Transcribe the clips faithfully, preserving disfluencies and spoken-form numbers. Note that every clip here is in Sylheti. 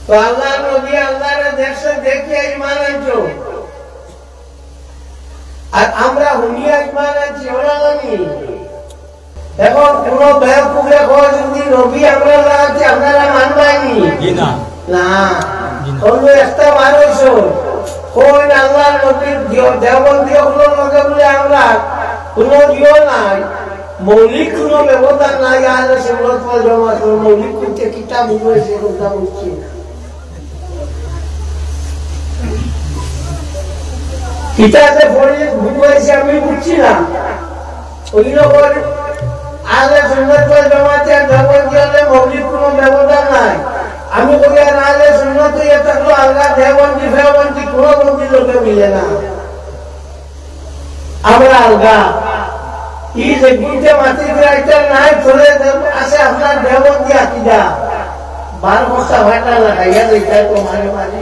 তো আল্লাহর নবী আল্লাহরে দেখছে, দেখিয়া ঈমান আনছো। আর আমরা হুনিয়া ঈমান আনছি, ওরা জানি। এখন কোন বেয়াকুফে কয় যদি নবী আমরা লাগাচ্ছি, আপনারা মানবায়নি? জি না। না। জি না। অন্য একটা মানুষ কইন আল্লাহর নবীর দিও, দেওবন্দি অকলর লগে বুলে আমরা কোনো দিও নাই, মৌলিক কোনো ব্যবধান নাই। আহলে সুন্নাত ওয়াল জামাত মৌলিক করতে কিতাব বুঝে সে কথা বুঝছি না। কিতাবে পড়ে বুঝাইছে আমি বুঝছি না। ওই লোকের আহলে সুন্নাত ওয়াল জামাতে আর দেওবন্দি হলে মৌলিক কোনো ব্যবধান নাই। আমি কই আর আহলে সুন্নাত হইয়া থাকলো আল্লাহ দেওবন্দি ফেওবন্দি কোনো বন্দির লোকে মিলে না। আমরা আলগা। ই যে গুনতে মাটি ফিরাইতে নাই, চলে আছে আপনার দেওবন্দি আকিদা। বার বস্তা ভাটা লাগাইয়া দিতে তোমার মাটি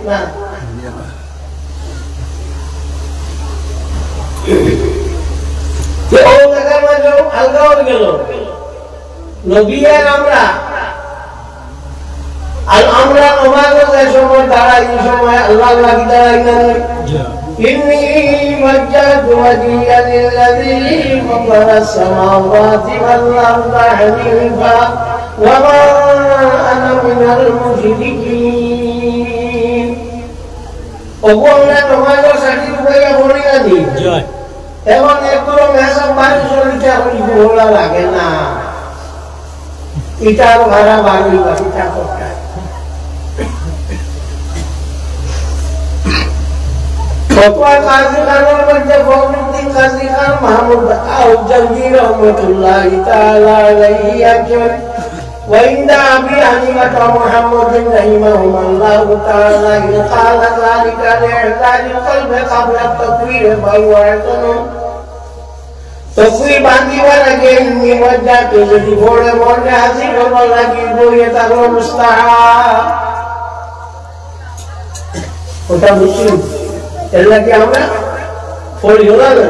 না। যে ও জায়গার মাঝে আলগা হয়ে গেল। নবী আর আমরা, আর আমরা নমাজও যে সময় দাঁড়াই, এই সময় আল্লাহর লাগি দাঁড়াই না নি? إني وجهت وجهي للذي فطر السماوات والأرض حنيفا وما أنا من المشركين. ওগু আমরা নমাজর সাথে উবাইয়া পড়ি না নি? জি। এখন একটু মেসাব বাড়ি চলিতে এখন ইগু বলা লাগে না। ইটা আরো ভাড়া বাড়ি বা ইটা কোথায়? ফতোয়া কাজী খানের মধ্যে ফখরুদ্দিন কাজী খান মাহমুদ আউজাঙ্গি রহমতুল্লাহি তাআলা আলাইহি একজন وعند أبي حنيفة محمد رحمهما الله تعالى إن قال ذلك لإحضار القلب قبل التكبير فهو أحسن. তকবীর বান্ধিবার আগে ইন্নি ওয়াজ্জাহতু যদি পড়ে মনে হাজির হবার লাগি বইয়ে থাকলো মুস্তাহাব। কথা বুঝছি? এর লাগি আমরা পড়ি, ওরা না?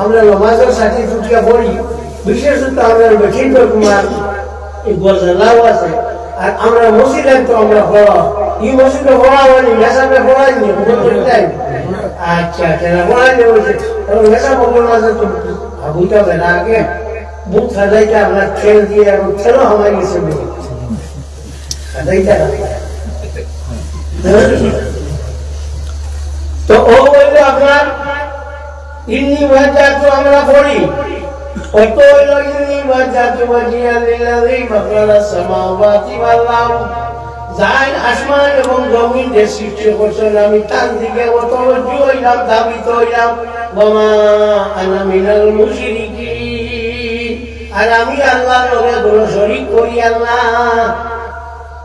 আমরা নমাজের সাথে ফুটিয়া পড়ি, বিশেষত আমরা বেঠিন কুমার এই গজলাও আছে। আর আমরা মসজিদে তো আমরা পড়া, এই মসজিদে পড়া হয়নি, মেসাবে পড়ায়নি, বুঝতে পারি নাই? আচ্ছা, কেন পড়ায়নি বলছে? কারণ মেসা বলবো না যে তো আগুনটা বেলা আগে বুক সাজাইতে আপনার তেল দিয়ে এবং তেলও হামাই গেছে বুক। সাজাইতে হবে। তো ও বললো আপনার ইন্নি ওয়াজ্জাহতু আমরা পড়ি। অর্থ হইল, ইন্নি ওয়াজ্জাহতু ওয়াজহিয়া লিল্লাযী ফাতারাস সামাওয়াতি ওয়াল আরদ। যাইন আসমান এবং জমিন যে সৃষ্টি করছেন, আমি তার দিকে অতওয়াজ্জু হইলাম, ধাবিত হইলাম। ওয়া মা আনা মিনাল মুশরিকিন। আর আমি আল্লাহর লগে কোনো শরিক করিয়ার না।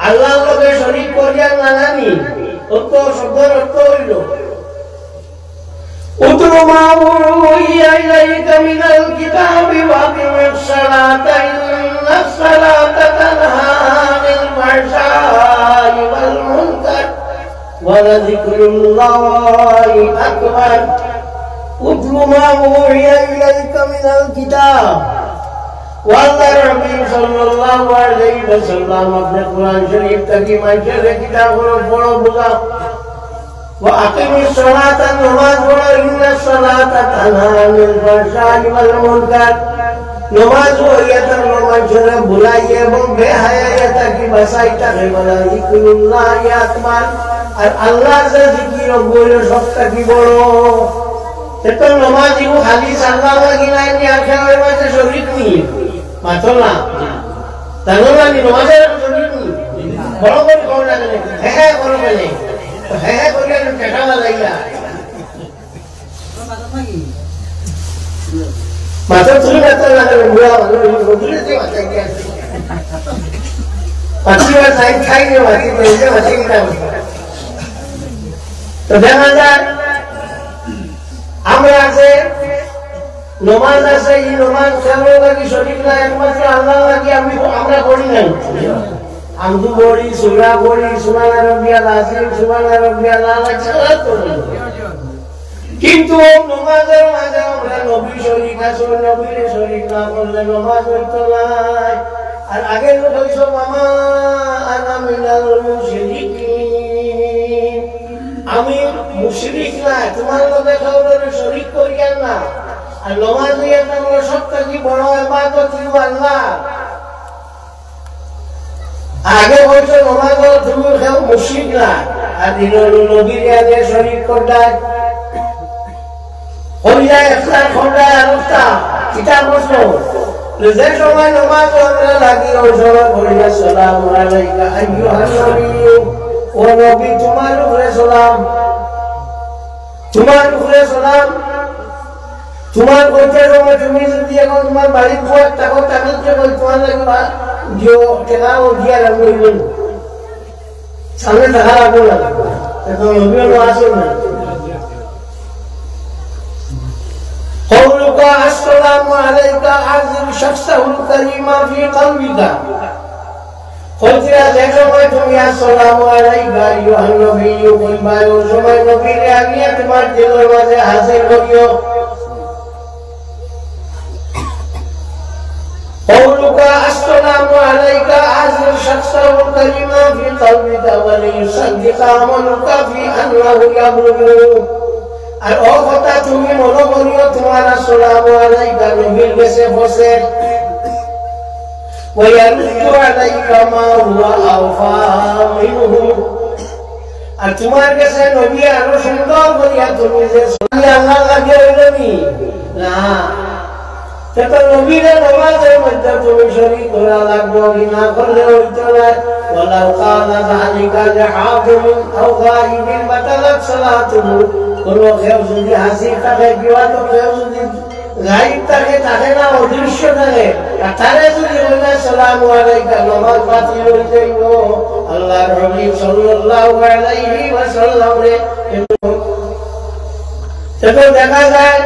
আল্লাহর লগে শরিক করিয়ার না নানি। অর্থ শব্দর অর্থ হইল, اتل ما أوحي إليك من الكتاب وأقم الصلاة إن الصلاة تنهى عن الفحشاء والمنكر ولذكر الله أكبر. اتل ما أوحي إليك من الكتاب. ও আল্লাহর নবী সাল্লাল্লাহু আলাইহি ওয়াসাল্লাম, আপনি কোরআন শরীফ থাকি মানুষরে কিতাব পড়ো, বুঝাও। ওয়া আকিমিস সালাতা, নামাজ পড়ো, ইন্নাস সালাতা তানহা আনিল ফাহশাই ওয়াল মুনকার। নামাজ হইয়া থাকলো মানুষরে বুলাইয়া এবং বেহায়াইয়া থাকি বাঁচাইতা। ওয়ালা যিকরুল্লাহি আকবার, আর আল্লাহর যে জিকির, ওগুলো সব থাকি বড়। তে তো নামাজ ইগু খালি আল্লাহর লাগি নায় নি, আর খেলার মাঝে শরিক নি? মাতো না। জানো না নি, নামাজের শরিক নি? বড় করে কও না কেনে? হ্যাঁ, হ্যাঁ, করো কেনে? তো হ্যাঁ, হ্যাঁ করিয়া আমি পেটা বাজাইয়া। মাতো তুমি মাতো না কেনে? বুড়া মানুষ, এই রোদ্রে যে মাথায় কি আছে? পাঁচটি বার সাইড খাই রে, মাটি দিয়ে মাটি খাই। তো দেখা যায়, আমরা আছে, নমাজ আছে, এই নমাজ কেমন লাগি শরিক না, একমাত্র আল্লাহর লাগি আমি, আমরা পড়ি নাই। আমদু পড়ি, সুরা পড়ি, সুবহানা রাব্বিয়াল আযীম, সুবহানা রাব্বিয়াল আলা, ছাড়া তো পড়ি। কিন্তু ও নমাজের মাঝে আমরা নবী শরিক আছে, নবীর শরিক না করলে নমাজ হইতো নায়। আর আগে তো বলছো, "ওয়া মা আনা মিনাল মুশরিকিন।" আমি মুশরিক না, তুমার লগে কেউরে শরিক করিয়ার না। আর নমাজ অইয়া থাকলো সব থাকি বড় ইবাদত অইলো আল্লাহ। আগে বলছো নমাজ তুমি কেউ মুশরিক না, আর দিন নবীর আগে শরিক করলায়। কইলা একটা, কইলা আরেকটা, কিতা প্রশ্ন? যে সময় নমাজ আমরা লাগি, ওই সময় কইলা, "সালামু আলাইকা আইয়ুহান নবিয়্যু।" ও নবী, তুমার উপরে সালাম, তুমার উপরে সালাম। তুমার কইতে সময় তুমি যদি এখন তুমার বাড়িত বউত থাকো, তাহলে যে কই তুমার লাগি বা দিও, টেকা ও দিয়া রাখবো, সামনে দেখা রাখবো না। এখন নবী হলো আসল না। قولك السلام عليك أعزل شخصه الكريم في قلبك. কইরা যে সময় তুমি আসসালামু আলাইকা আইয়ুহান নবিয়্যু কইবা, ওই সময় নবীরে আনিয়া তুমার দিলর মাঝে হাজির করিও। قولك السلام عليك أعزل شخصه الكريم في قلبك وليصدق عملك في أنه يبلغه. আর ও কথা তুমি মনো করিও, তুমার আসসালামু আলাইকা নবীর গেছে পৌঁছে। ويرد عليك ما هو أوفى منه. আর তুমার গেছে নবী আরো সুন্দর করিয়া তুমি যে সালাম আল্লাহর লাগি অইলো নি? না। তে তো নবীরে নমাজর মধ্যে তুমি শরিক করা লাগবো, কি না করলে অইতো নায়। ولو كان ذلك لحاضر أو غائب بطلت صلاته. কোনো কেউ যদি হাজির থাকে, কিবা তো কেউ যদি গায়েব থাকে, থাকে না, অদৃশ্য থাকে, আর তারে যদি বলে, "আসসালামু আলাইকা", নমাজ বাতিল অই যাইবো। আল্লাহর হাবিব সাল্লাল্লাহু আলাইহি ওয়াসাল্লামরে। তে তো দেখা যায়,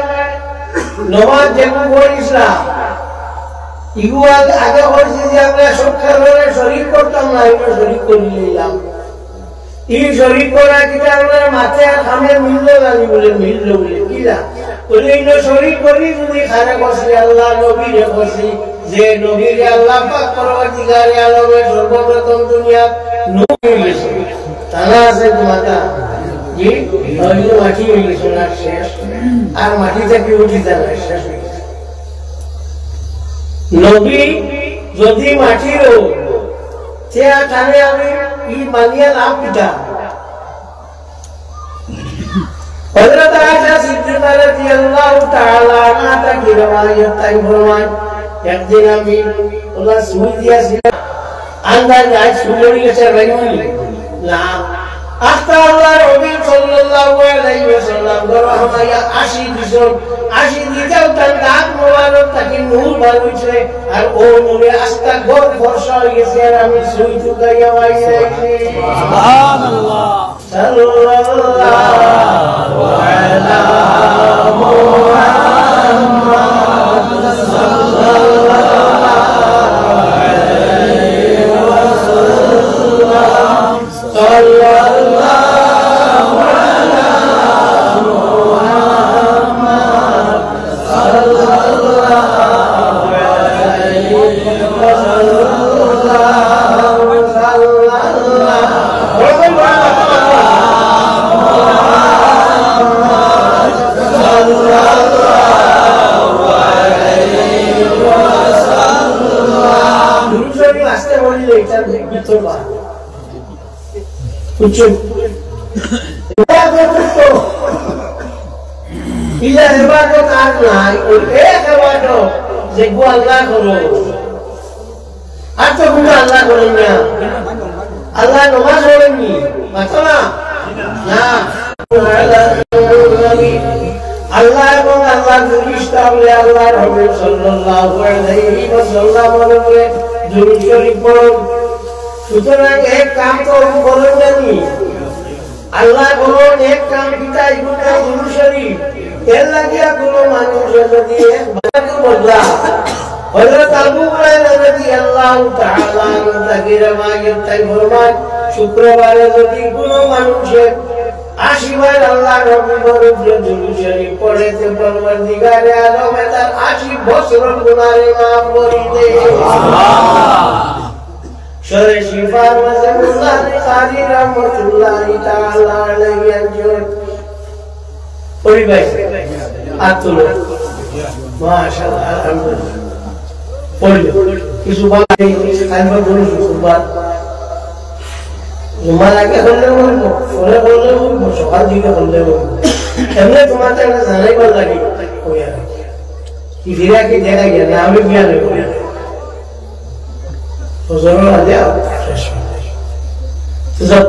নমাজ যেগু পড়িছলা, ইগু আগে, আগে পড়ছি যে আমরা সব খেলোয়াড়ে শরিক করতাম না, এগুলো শরিক করি নিলাম। ই শরিক করা কিতা আমরার মাতে আর কামে মিললো না নি? বলে, "মিললো।" বলে, "কিলা?" বলে, "ইনো শরিক করি যদি কারে করছি, আল্লাহ নবীরে করছি, যে নবীরে আল্লাহ পাক পরওয়ারদিগারে আলমে সর্বপ্রথম দুনিয়াত নবী গেছে, তারা আছে তোমার জি, নবী মাটি অই গেছে না শেষ, আর মাটি থাকি উঠি যায় না শেষ অই গেছে।" নবী যদি মাটির অউ, তে আর তারে আমি ই মানিয়া লাভ কিতা? হযরত আয়েশা সিদ্দিকা রাদিয়াল্লাহু তাআলা আনহা থাকি রেওয়ায়াত তাইন ফরমাইন, একদিন আমি ওলা সুই দিয়াছিলাম, আন্দাজ আইজ সুই অই গেছে, রাইনি না। আস্তা আল্লাহর হাবিব সাল্লাল্লাহু আলাইহি ওয়াসাল্লাম ঘরো হামাইয়া আশি দিছইন, আশি দিতেউ তান দাঁত মোবারক থাকি নূর বার অইছে, আর অউ নূরে আস্তা ঘর ফর্সা অই গেছে, আর আমি সুই তুকাইয়া বাইরে আইছি। সুবহানাল্লাহ। সাল্লাল্লাহু আলা মুহাম্মাদ সাল্লাল্লাহু আলাইহি ওয়াসাল্লাম। দুরূদ শরীফ আস্তে পড়লে ইটার ভিতর বার। বুঝছো? ইবাদত তো, ইলা ইবাদত আর নাই, ওই এক ইবাদত যেগু আল্লাহ করো। আর তো কুনু আল্লাহ করইন না। আল্লাহ নমাজ পড়ইন নি? মাতো না? না। আল্লাহ এবং আল্লাহর ফিরিস্তা অকলে আল্লাহর হাবিব সাল্লাল্লাহু আলাইহি ওয়াসাল্লামর উপরে দুরূদ শরীফ পড়ইন। সুতরাং এক কাম তো করইন না নি? আল্লাহ বড় নেক কাম কিতা? ইগুর নাম দুরূদ শরীফ। এর লাগিয়া কুনু মানুষ যদি একবার বদলা, হযরত আবু হুরায়রা রাদিয়াল্লাহু তাআলা আনহু থাকি রেওয়ায়াত তাইন ফরমাইন, শুক্রবারে যদি কুনু মানুষে আশি বার আল্লাহর নবীর উপরে দুরূদ শরীফ পড়ে, তে পরওয়ারদিগারে আলমে তার আশি বছরর গুনারে মাফ করি দেয়। শহরে শিফার মাঝে মোল্লা আলী কারি রহমতুল্লাহি তাআলা আলাইহি একজন পরিবেশ আতুল। মাশাআল্লাহ, আলহামদুলিল্লাহ। পড়ল। কিছু বাকি, কালকে বলি কিছু বাদ। জুমার আগে করলে বলবো, পরে করলে বলবো, সকাল দিকে করলে বলবো। এমনি তোমার তো একটা জানাই ভালো লাগে। ওই আর কি। কি ফিরে কি দেখা গেল না, আমি বিয়া নেব। ফজরের আগে শেষ হয়ে যায়। যাক।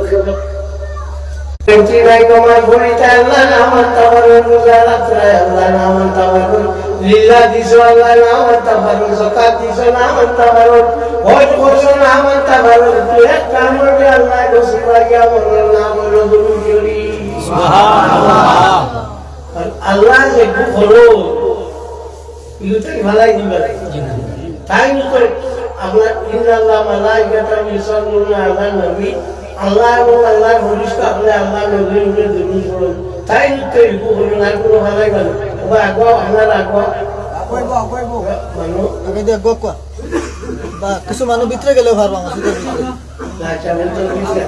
তিন রাইত নামাজ পড়িতে আল্লাহ নাম আনতে পারো, রোজা রাখতে আল্লাহ নাম আনতে পারো, লিল্লাহ দিছো আল্লাহ নাম আনতে পারো, যাকাত দিছো নাম আনতে পারো, হজ করছো নাম আনতে পারো, কিন্তু একটা আমল যে আল্লাহ নসিব লাগে, আমলের নাম হলো দুরূদ শরীফ। সুবহানাল্লাহ। আর আল্লাহ যে গুণ হলো, ইগুতাই ভালাই দিবা। তাই তো আপনার ইন্নাল্লাহ মালাইকাতাহু ইউসাল্লুনা আলান নবী, আল্লাহ এবং আল্লাহর ফিরিস্তা আপনি আল্লাহর নবীর উপরে দুরূদ পড়েন। তাই তো ইগু হলো না কোনো ভালাই মানে। ওবা আগুয়া, আপনার আগুয়া। আগুয়াইবো, আগুয়াইবো। মানু। আগে দিয়ে আগুয়া। বা কিছু মানু ভিতরে গেলেও পারবা, আমার সাথে ভিতরে।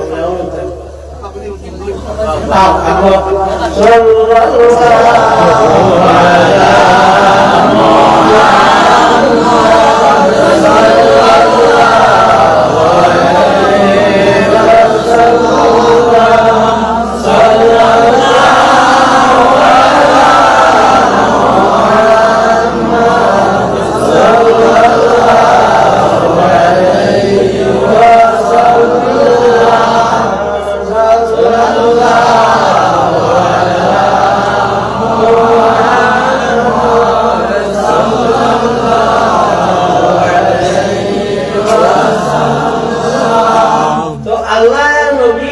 তো আল্লাহ নবী,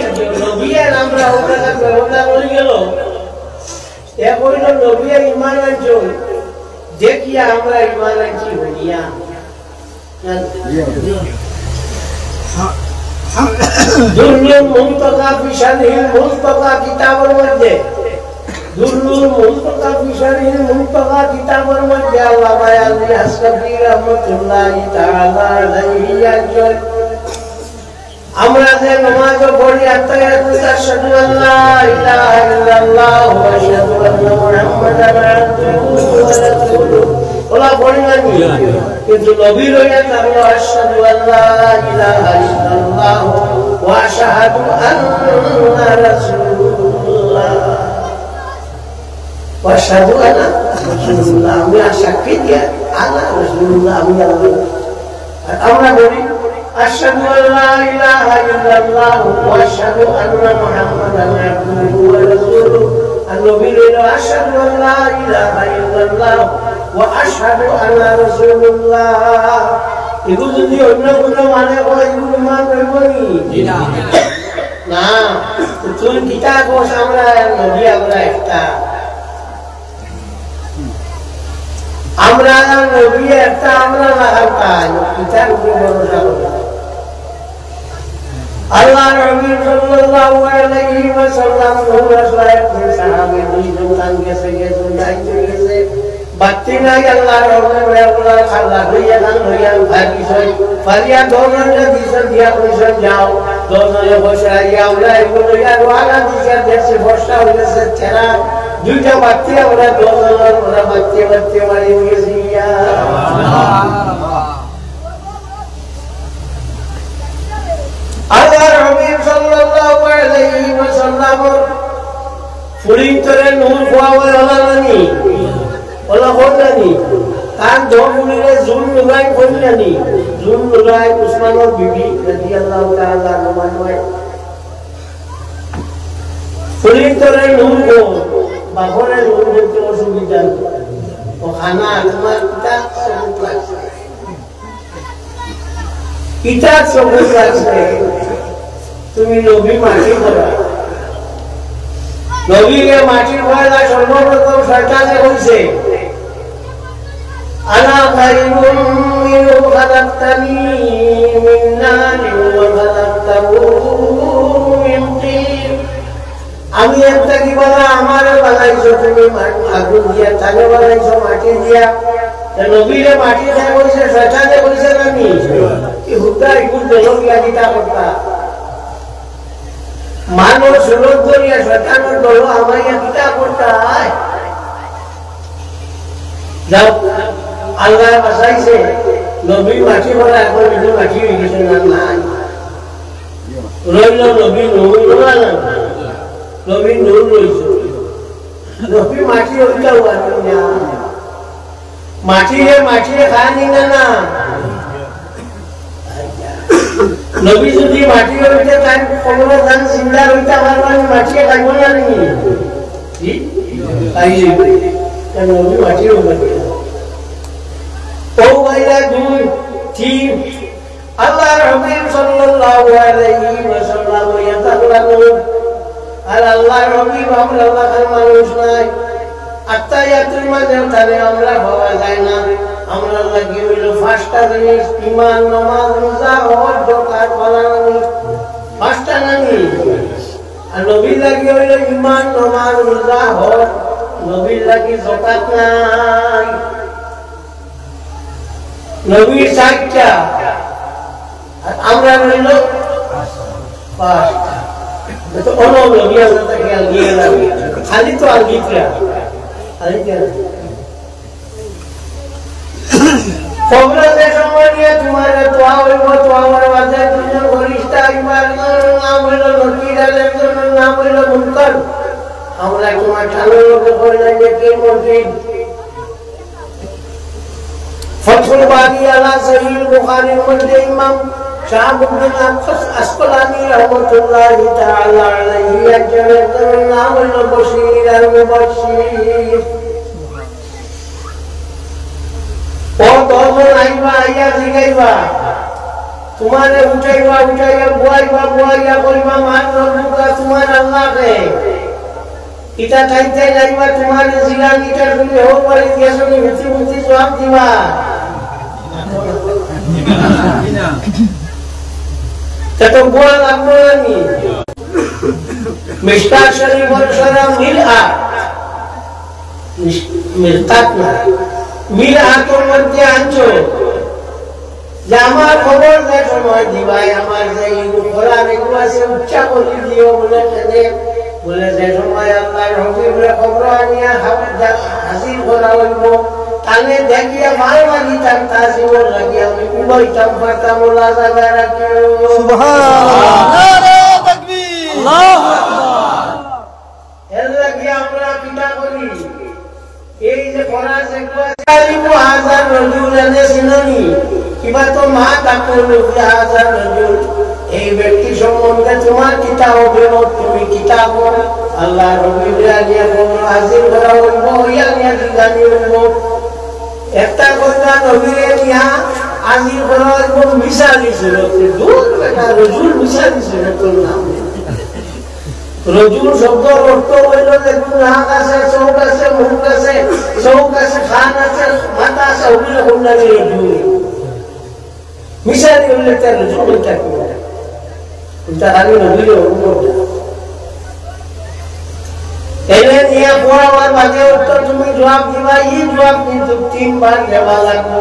নবী আর আমরা ওখানে ব্যবহার করে গেল। এ কইল নবী আর ইমান আনছইন, দেখিয়া আমরা ইমান আনছি হুনিয়া। দুররুল মুনতাকা ফি শারহিল মুনতাকা কিতাবর মধ্যে, দুররুল মুনতাকা ফি শারহিল মুনতাকা কিতাবর মধ্যে আল্লামা আলী আশরাফী রহমতুল্লাহি তাআলা আলাইহি একজন আমরা যে নামাজও পড়ি, আত্তাহিয়াতুত আশহাদু আল্লা ইলাহা ইল্লাল্লাহু ওয়া আশহাদু আন্না মুহাম্মাদান আবদুহু ওয়া রাসূলুহু। ওলা পড়ি না নি? কিন্তু নবীর ওই আত্মা হলো আশহাদু আল্লা ইলাহা ইল্লাল্লাহু ওয়া আশহাদু আন্না রাসূলুল্লাহ। ওয়াশহাদু আনা রাসূলুল্লাহ, আমি সাক্ষী দিয়া আনা রাসূলুল্লাহ, আমি আল্লাহ। আর আমরা বলি, আশহাদু আল্লা ইলাহা ইল্লাল্লাহ ওয়া আশহাদু আন্না মুহাম্মাদান আবদুহু ওয়া রাসূলুহু। আর নবী বলল, আশহাদু আল্লা ইলাহা ইল্লাল্লাহ ওয়া আশহাদু আন্না রাসূলুল্লাহ। এগুলো যদি অন্য কোনো মানে হয়, এগুলো মান করবো নি? জি না। না, তুই কিতা কস, আমরা আর নবী, আমরা একটা। আমরা আর নবী একটা, আমরা লাগান পাই, কিতার উপরে ভরসা করি। আল্লাহর নবী সাল্লাল্লাহু আলাইহি ওয়াসাল্লাম, নূর আসলা একজন সাহাবী, দুইজন তান গেছে, গেছে, যাইতে গেছে। বাতি নাই, আল্লাহর হুকুমে ওলা খাল্লা হইয়া দান হইয়া ভাগি সই। ফারিয়া দোনরে দিছে, দিয়া কইছে, "যাও।" দোনরে বসে আইয়া ওলা এগুলো ইয়া রওয়ানা দিছে, দেশে বর্ষা হইছে, তেরা দুইটা বাতি আমরা দোনর ওরা বাতি বাতি মারি দিয়েছি ইয়া। আল্লাহর হাবিব সাল্লাল্লাহু আলাইহি ওয়াসাল্লাম ফুরিন্তরে নূর খোয়া ওলা নানি? ওলা হল নানি? তান দো ফুরিরে জুল নুরাইন কইল নানি? জুল নুরাইন উসমানর বিবি রাদিয়াল্লাহু তাআলা আনহা। ফুরিন্তরে নূর কো, বাপরে নূর বলতে অসুবিধা। ও খানা তোমার পিতা সবুজ লাগছে। ইটা সবুজ লাগছে, তুমি নবী মাটি করা। নবীরে মাটি করা সর্বপ্রথম শয়তানে কইছে, "আনা খায়রুম মিনহু খালাকতানি মিন নারিন ওয়া খালাকতাহু মিন তিন।" আমি এর থাকি বালা, আমারে বানাইছো তুমি মা-, আগুন দিয়া, তারে বানাইছো মাটি দিয়া। তে নবীরে মাটি দিয়া কইছে, শয়তানে কইছে না নি? হুদা ইগুর দল গিয়া কিতা করতা? মানুষ সুরত ধরিয়া শয়তানর দল হামাইয়া কিতা করতা? যাও, আল্লায় বাঁচাইছে, নবী মাটি করা, এখন নিজে মাটি অই গেছে না, নাই। রইল নবী নূর, নবী নূর রইছে। নবী মাটি অইতাও পারইন না। মাটিরে মাটিরে খানি না না। নবী যদি মাটি অইতে তাইন কবরো যান জিন্দা অইতা পারবা নি, মাটিয়ে খাইব না নি? জি? খাইব। তা নবী মাটি অইতে পারবা না। ও ভাইরা দুই, তিন, আল্লাহর হাবিব সাল্লাল্লাহু আলাইহি ওয়াসাল্লাম ইয়াতাকাল্লামু। আর আল্লাহর হাবিব আমরার লাখান মানুষ নায়। আত্তাহিয়াতুর মাঝে তারে আমরা পাওয়া যায় না। আমরার লাগি অইল পাঁচটা জিনিস, ইমান, নামাজ, রোজা, হজ, যাকাত, ফালানি। পাঁচটা নানি? আর নবীর লাগি অইল ইমান, নামাজ, রোজা, হজ। নবীর লাগি যাকাত নাই। নবীর চাইরটা, আর আমরার অইল পাঁচটা। তো অন্য নবী আল্লাহ তাকে আলগিয়ে রাখবে। খালি তো আলগিতরা। খালি কেন? কবরে যে সময় নিয়া তুমারে তোয়া অইব, তোয়ার মাঝে দুইজন ফিরিস্তা আইবা, একজনর নাম অইল নকির আর একজনর নাম অইল মুনকার। আমরা তুমার ঠারর লগে কইলাম যে কে মসজিদ? ফতহুল বারী আলা সহিহুল বুখারীর মধ্যে ইমাম শাহাবুদ্দিন আস-, আসকালানী রহমতুল্লাহি তাআলা আলাইহি একজন, একজনর নাম অইল বশীর আর মুবাশশির। ও দশজন আইবা, আইয়া জিগাইবা, তুমারে উঠাইবা, উঠাইয়া বওয়াইবা, বওয়াইয়া কইবা, মান রব্বুকা, তুমার আল্লাহ কে? ইটা থাইতে যাইবা, তুমারে জিগান, ইটা তুমি হও বাড়ি গেছো নি, হুতি হুতি জবাব দিবা। তা তো বওয়া লাগবো না নি? মিশকাত শরীফর সরা মিরআত। মিশ-, মিরকাত না। মিরআতর মধ্যে আনছো। যে আমার কবর যে সময় দিবায়, আমার যে ইগু করার ইগু আছে, উচ্চা করি দিও বলে কেনে? বলে যে সময় আল্লাহর হাবিবরে কবর আনিয়া হাবিব দা-, হাজির করা অইব, তানে দেখিয়া মাল মারি তার তাজিমর লাগি আমি উবাইতাম পারতাম, ওলা জায়গা রাখিও। সুবহানাল্লাহ। নারে তাকবীর। আল্লাহু আকবার। এর লাগি আমরা কিতা করি? এই যে ফরাজ একবার আলিমু হাজার রজুল এনে চিননি, কিবা তো মা তাকুল হাজার রজুল। এই ব্যক্তি সম্বন্ধে তুমার কিতা অভিমত, তুমি কিতা কও? আল্লাহর নবীরে আনিয়া কবর হাজির করা অইব, অইয়া আনিয়া জিগানি অইব। একটা কথা নবীরে নিয়া হাজির করা অইব মিসালি সুরতে। দূর বেটা, রজুল মিসালি সুরতর নাম। রজুল শব্দর অর্থ অইল যে নাক আছে, চউখ আছে, মুখ আছে, চউখ আছে, কান আছে, মাথা আছে, অগুরে কইলে রজুল। মিসালি অইলে তে রজুল অইতা কিলা? ইটা খালি নবীর অর্থ। এনে নিয়া পড়াবার বাদে উত্তর তুমি জবাব দিবা, ই জবাব কিন্তু তিনবার দেওয়া লাগবো।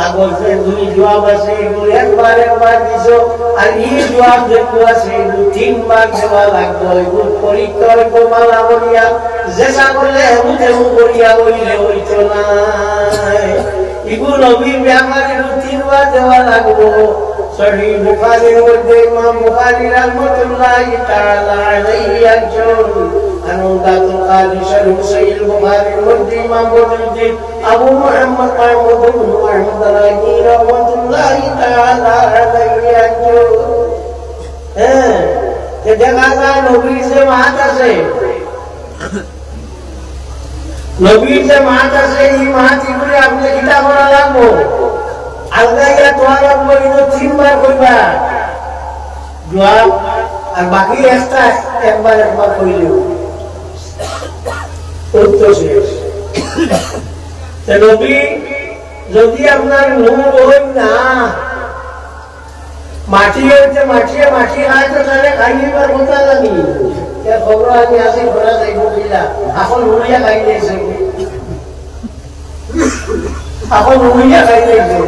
আগর যে দুই জবাব আছে, এগুলো একবার একবার দিছো, আর ই জবাব যেগুলো আছে, এগুলো তিনবার দেওয়া লাগবো। এগুলো পরীক্ষা অইবো ভালা করিয়া, যেসা করলে হেমু তেমু করিয়া অইলে অইতো নায়। ইগু নবীর ব্যাপারে ইগু তিনবার দেওয়া লাগবো। সহিহ বুখারীর মধ্যে ইমাম বুখারী রহমতুল্লাহি তাআলা আলাইহি একজন, আর উমদাতুল কারী শরহ সহিহ বুখারীর মধ্যে ইমাম বদরুদ্দিন আবু মুহাম্মদ মাহমুদ ইবনে আহমদ আল-আইনি রহমতুল্লাহি তাআলা আলাইহি একজন। হ্যাঁ, যে দেখা যায় নবীর যে মাত আছে, নবীর যে মাত আছে, ই মাত ইগুলি আপনে কিতা করা লাগবো? আলগাইয়া তোয়া লাগবো, ইনো তিনবার কইবা। জবাব, আর বাকি একটা একবার একবার কইলেও উত্তর শেষ। তে নবী যদি আপনার নূর অইন না, মাটি অইতে মাটিয়ে মাটি খাইতে তাহলে খাইবার কথা জানি। এ খবর আমি আজি ঘোরা যাইব কিলা, এখন উড়িয়া খাই দিয়েছে, এখন উড়িয়া খাই দিয়েছে।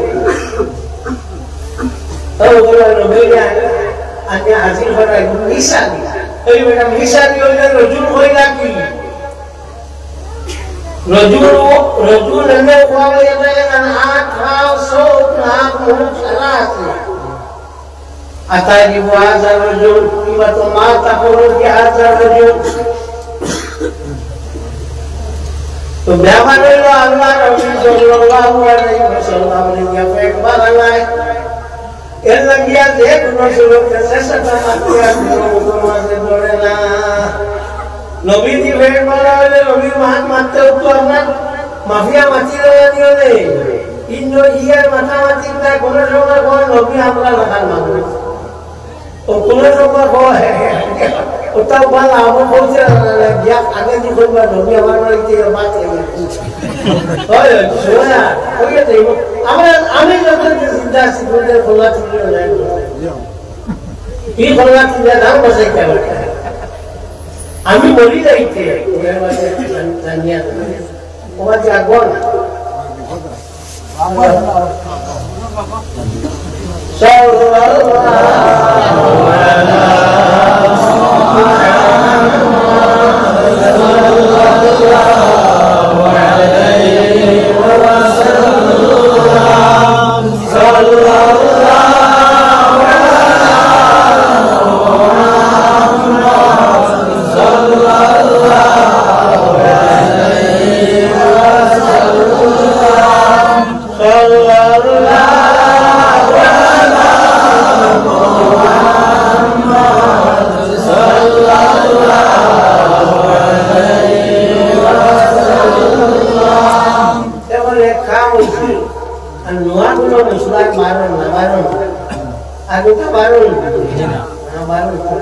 ও বলো, নবীরে আনিয়া হাজির করাইল, মিসালি। এই বেটা, মিসালি অইলে রজুল অইলা কি? রজুল, রজুল এমনে কোয়া অইয়া থাকে না, আত, পাও, চউখ, নাক, মুখ সারা আছে। আতাজিবু হাজার রজুল, ইবা তো মা তা করো কি হাজার রজুল। তো ব্যাপার অইলো আল্লাহ নবী সাল্লাল্লাহু আলাইহি ওয়াসাল্লাম নিজে একবার নাই। এর লাগিয়া যে কোনো সুরত চেষ্টা মাতিয়া কোনো মাঝে ধরে না। নবী দি ফের বলা হইলে নবীর মান মারতে উঠতো আপনার মাফিয়া মাতি দেওয়া নিয়ে নেই। ইন্দো ইয়ার মাথা মাতি প্রায় কোনো সময় কোনো নবী আমরা রাখার মানুষ। ও কোনো সময় কয়, ওটাও ভালো, আমার বলছে না, না, না, গিয়া আগে কি করবা, নবী আমার বাড়িতে বাদ হয়ে গেছে। হয়, হয়, শোনা, ওই যে দেখো, আমরা, আমি যখন যে চিন্তা আছি, তোমাদের খোলা চুরি হয়ে যায়। এই খোলা চুরি দাম বসাইতে হবে। আমি বলি যাইতে, ওনার মাঝে জান-, জানিয়া দেবে। ওরা যে আগুন। এখন এক কাম হইছে, আর নোয়া কোনো মশলা বারণ না, বারণ না। আর ওটা বারণ না। না, বারণ না।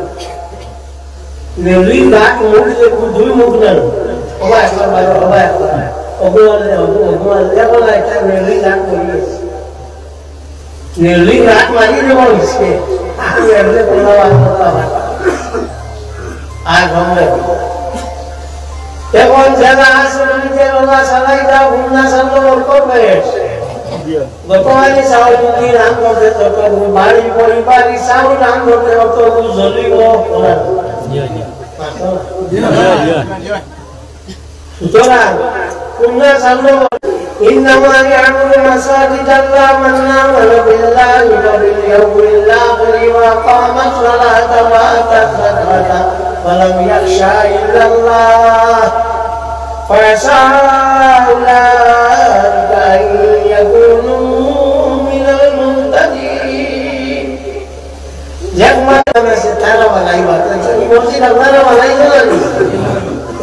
নেউলির গাত মুখ যে দুই মুখ না। ওবা একবার বারো, ওবা একবার। ওগো আনলে, ওগো, ওগো আনলে, এখন একটা নেউলির গাত মুখ। নেউলির গাত মারি দেব হইছে। আর এমনি কোনো বার করতে হবে না। আর সম্ভব না। এখন যারা আছে, নিজের ওলা চালাই দাও, হুন্না চালু করবে। গতকালি চাউল যদি রান করতে তত বাড়ি পরিবারই চাউল রান করতে অত জ্বলিব ওরা। সুতরাং, তোমরা সামনে إنما يعمر مساجد الله من آمن بالله وباليوم الآخر وأقام الصلاة وآتى الزكاة ولم يخش إلا الله فعسى أولئك أن يكونوا من المهتدين. যে তোমার নাম আছে, তারা বানাইবা। তো এই মসজিদ আপনারা বানাইছো না নি?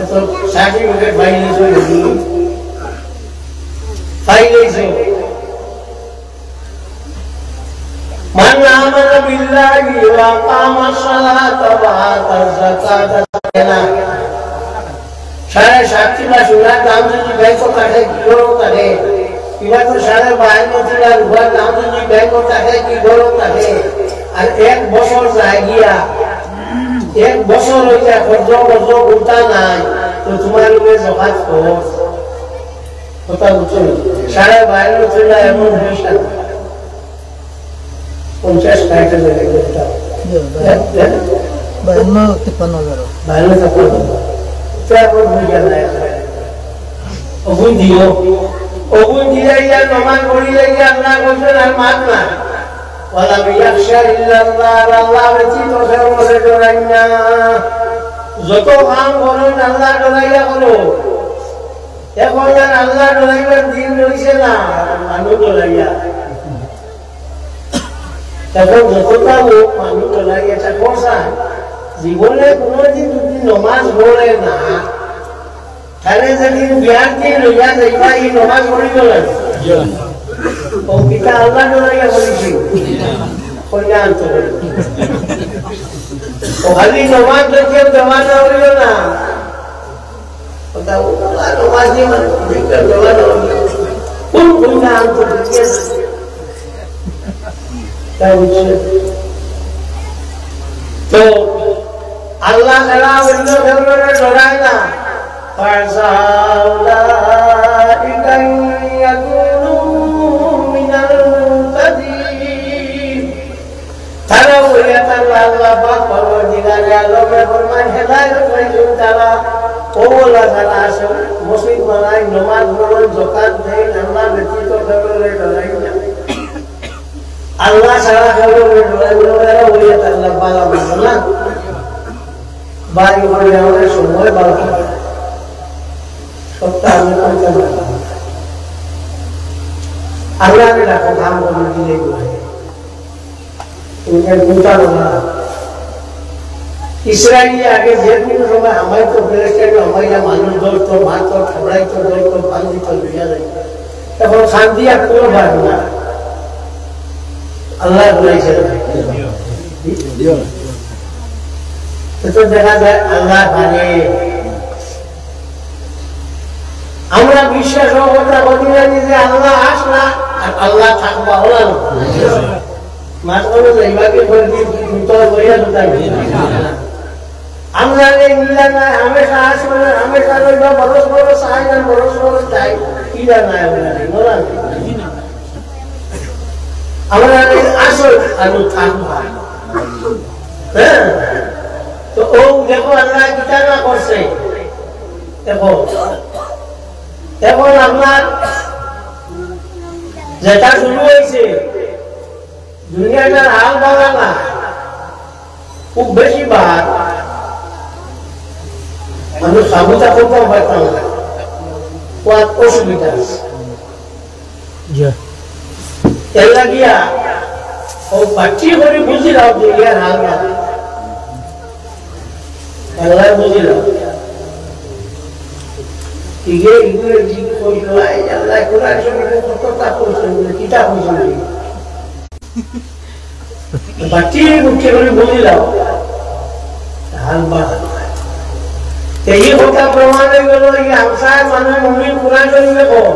তো সার্টিফিকেট পাইলিছো নাকি? পাইলিছো। من آمن بالله وأقام الصلاة وآتى الزكاة. সাড়ে সাতটি বা সোনার দাম যদি ব্যাংক থাকে, কি গরম থাকে? এবার তো সাড়ে বাহান্ন তোলা রুপার দাম যদি ব্যাংক থাকে, কি গরম থাকে? আর এক বছর যায় গিয়া, এক বছর হইয়া খরচ বর্জ উল্টা নাই, তো তোমার উপরে জকাত খরচ। কথা বুঝছো? সাড়ে বাহান্ন তোলা এমন পয়সা না। পঞ্চাশ ষাট হাজার টাকা দিতাম। জি, হ্যাঁ, হ্যাঁ। বায়ান্ন, তিপ্পান্ন হাজার। বায়ান্ন, তিপ্পান্ন হাজার। তো এখন ভুল গেল না এখন। অগুন দিও। অগুন দিলে ইয়া নমাজ পড়িলে ইয়া আল্লাহ বলছেন আর মাত না। ওয়ালাম ইয়াখশা ইল্লাল্লাহ, আর আল্লাহ ব্যতীত কেউ মনে ডরাই না। যত কাম করো, আল্লাহ ডরাইয়া করো। এখন আর আল্লাহ ডরাইবার দিন রইছে না, মানুষ ডরাইয়া। এখন যতটা লোক মানুষ চলাই এটা করছেন, জীবনে কোনোদিন যদি নমাজ পড়ে না, তাহলে যদি বিয়ার দিন লইয়া যাইবা, এই নমাজ পড়ি চলে। ও পিতা আল্লাহ ডরাইয়া বলেছি, কইনা আনতে হবে। ও খালি নমাজ যদি দেওয়া না হইল না, ওটা ওটা নমাজ দিয়ে মানে, বিকল্প নমাজ হইল। কোন কইনা আনতে হবে? তাই বুঝছেন? তো আল্লাহ ছাড়া অন্য কেউ ডরায় না। فعسى أولئك أن يكونوا من المهتدين. তারা বলিয়া তারা আল্লাহ পাক পরওয়ারদিগারে আলমে ফরমান, হেদায়েত পাইছইন তারা। ও আল্লাহ, তারা আসল মসজিদ বানাইন, নমাজ পড়ইন, যাকাত দেইন, আল্লাহ ব্যতীত কেউরে ডরাইন না। আল্লাহ ছাড়া কেউরে ডরাইন না, এরা বলিয়া তারা ভালা মানুষ না। বাড়ি ঘরে অনেক সময় ভালা লাগে। সপ্তাহ আমি করতে পারি। আল্লাহরে ডাকো, কাম করে দিলে কি হয়? তুমি বুঝানো না। ইসরায়েলি আগে যে কোনো সময় হামাইতো, প্যালেস্টাইন হামাইয়া মানুষ ধরতো, মারতো, থাবড়াইতো, ধরতো, ভাঙিতো, লইয়া যাইতো। এখন শান্তি আর কোনো পায় না। আল্লাহ বলেছে। তো দেখা যায় আল্লাহ পারে। আমরা বিশ্বাস ও কথা বলি না যে আল্লাহ আসলা আর আল্লাহ থাকবা, ওলা না। মাঝখানে যাইবা কি করে দিয়ে তুমি তো বইয়া তো তাই। আমরা এই নীলা নাই, হামেশা আসবে না, হামেশা রইবা, বরস বরস আয় না, বরস বরস যাই। নীলা নাই আমরা, ওলা না। আমরা এই আসল আর থাকবা। হ্যাঁ? তো ও দেখো আল্লাহ কিতা না করছে। দেখো, এখন আপনার যেটা শুরু হয়েছে, দুনিয়াটার হাল ভালো না, খুব বেশি বার। আমি সাবুতা করতাম পারতাম না, কত অসুবিধা আছে। জি। এর লাগিয়া ও বাচ্চি করে বুঝি দাও দুনিয়ার হাল ভালো। আল্লাহ বুঝিল। ইগে ইগুরে জিজ্ঞেস করলো, "এই আল্লাহ কোরআন শরীফে কত কথা বলছেন, কিতাব বলছেন?" বাচ্চি বুঝতে করে বুঝিল। হাল বাদ। তো এই কথা প্রমাণ হয়ে গেল, এই আনসার মানে মুমিন কোরআন শরীফে কম।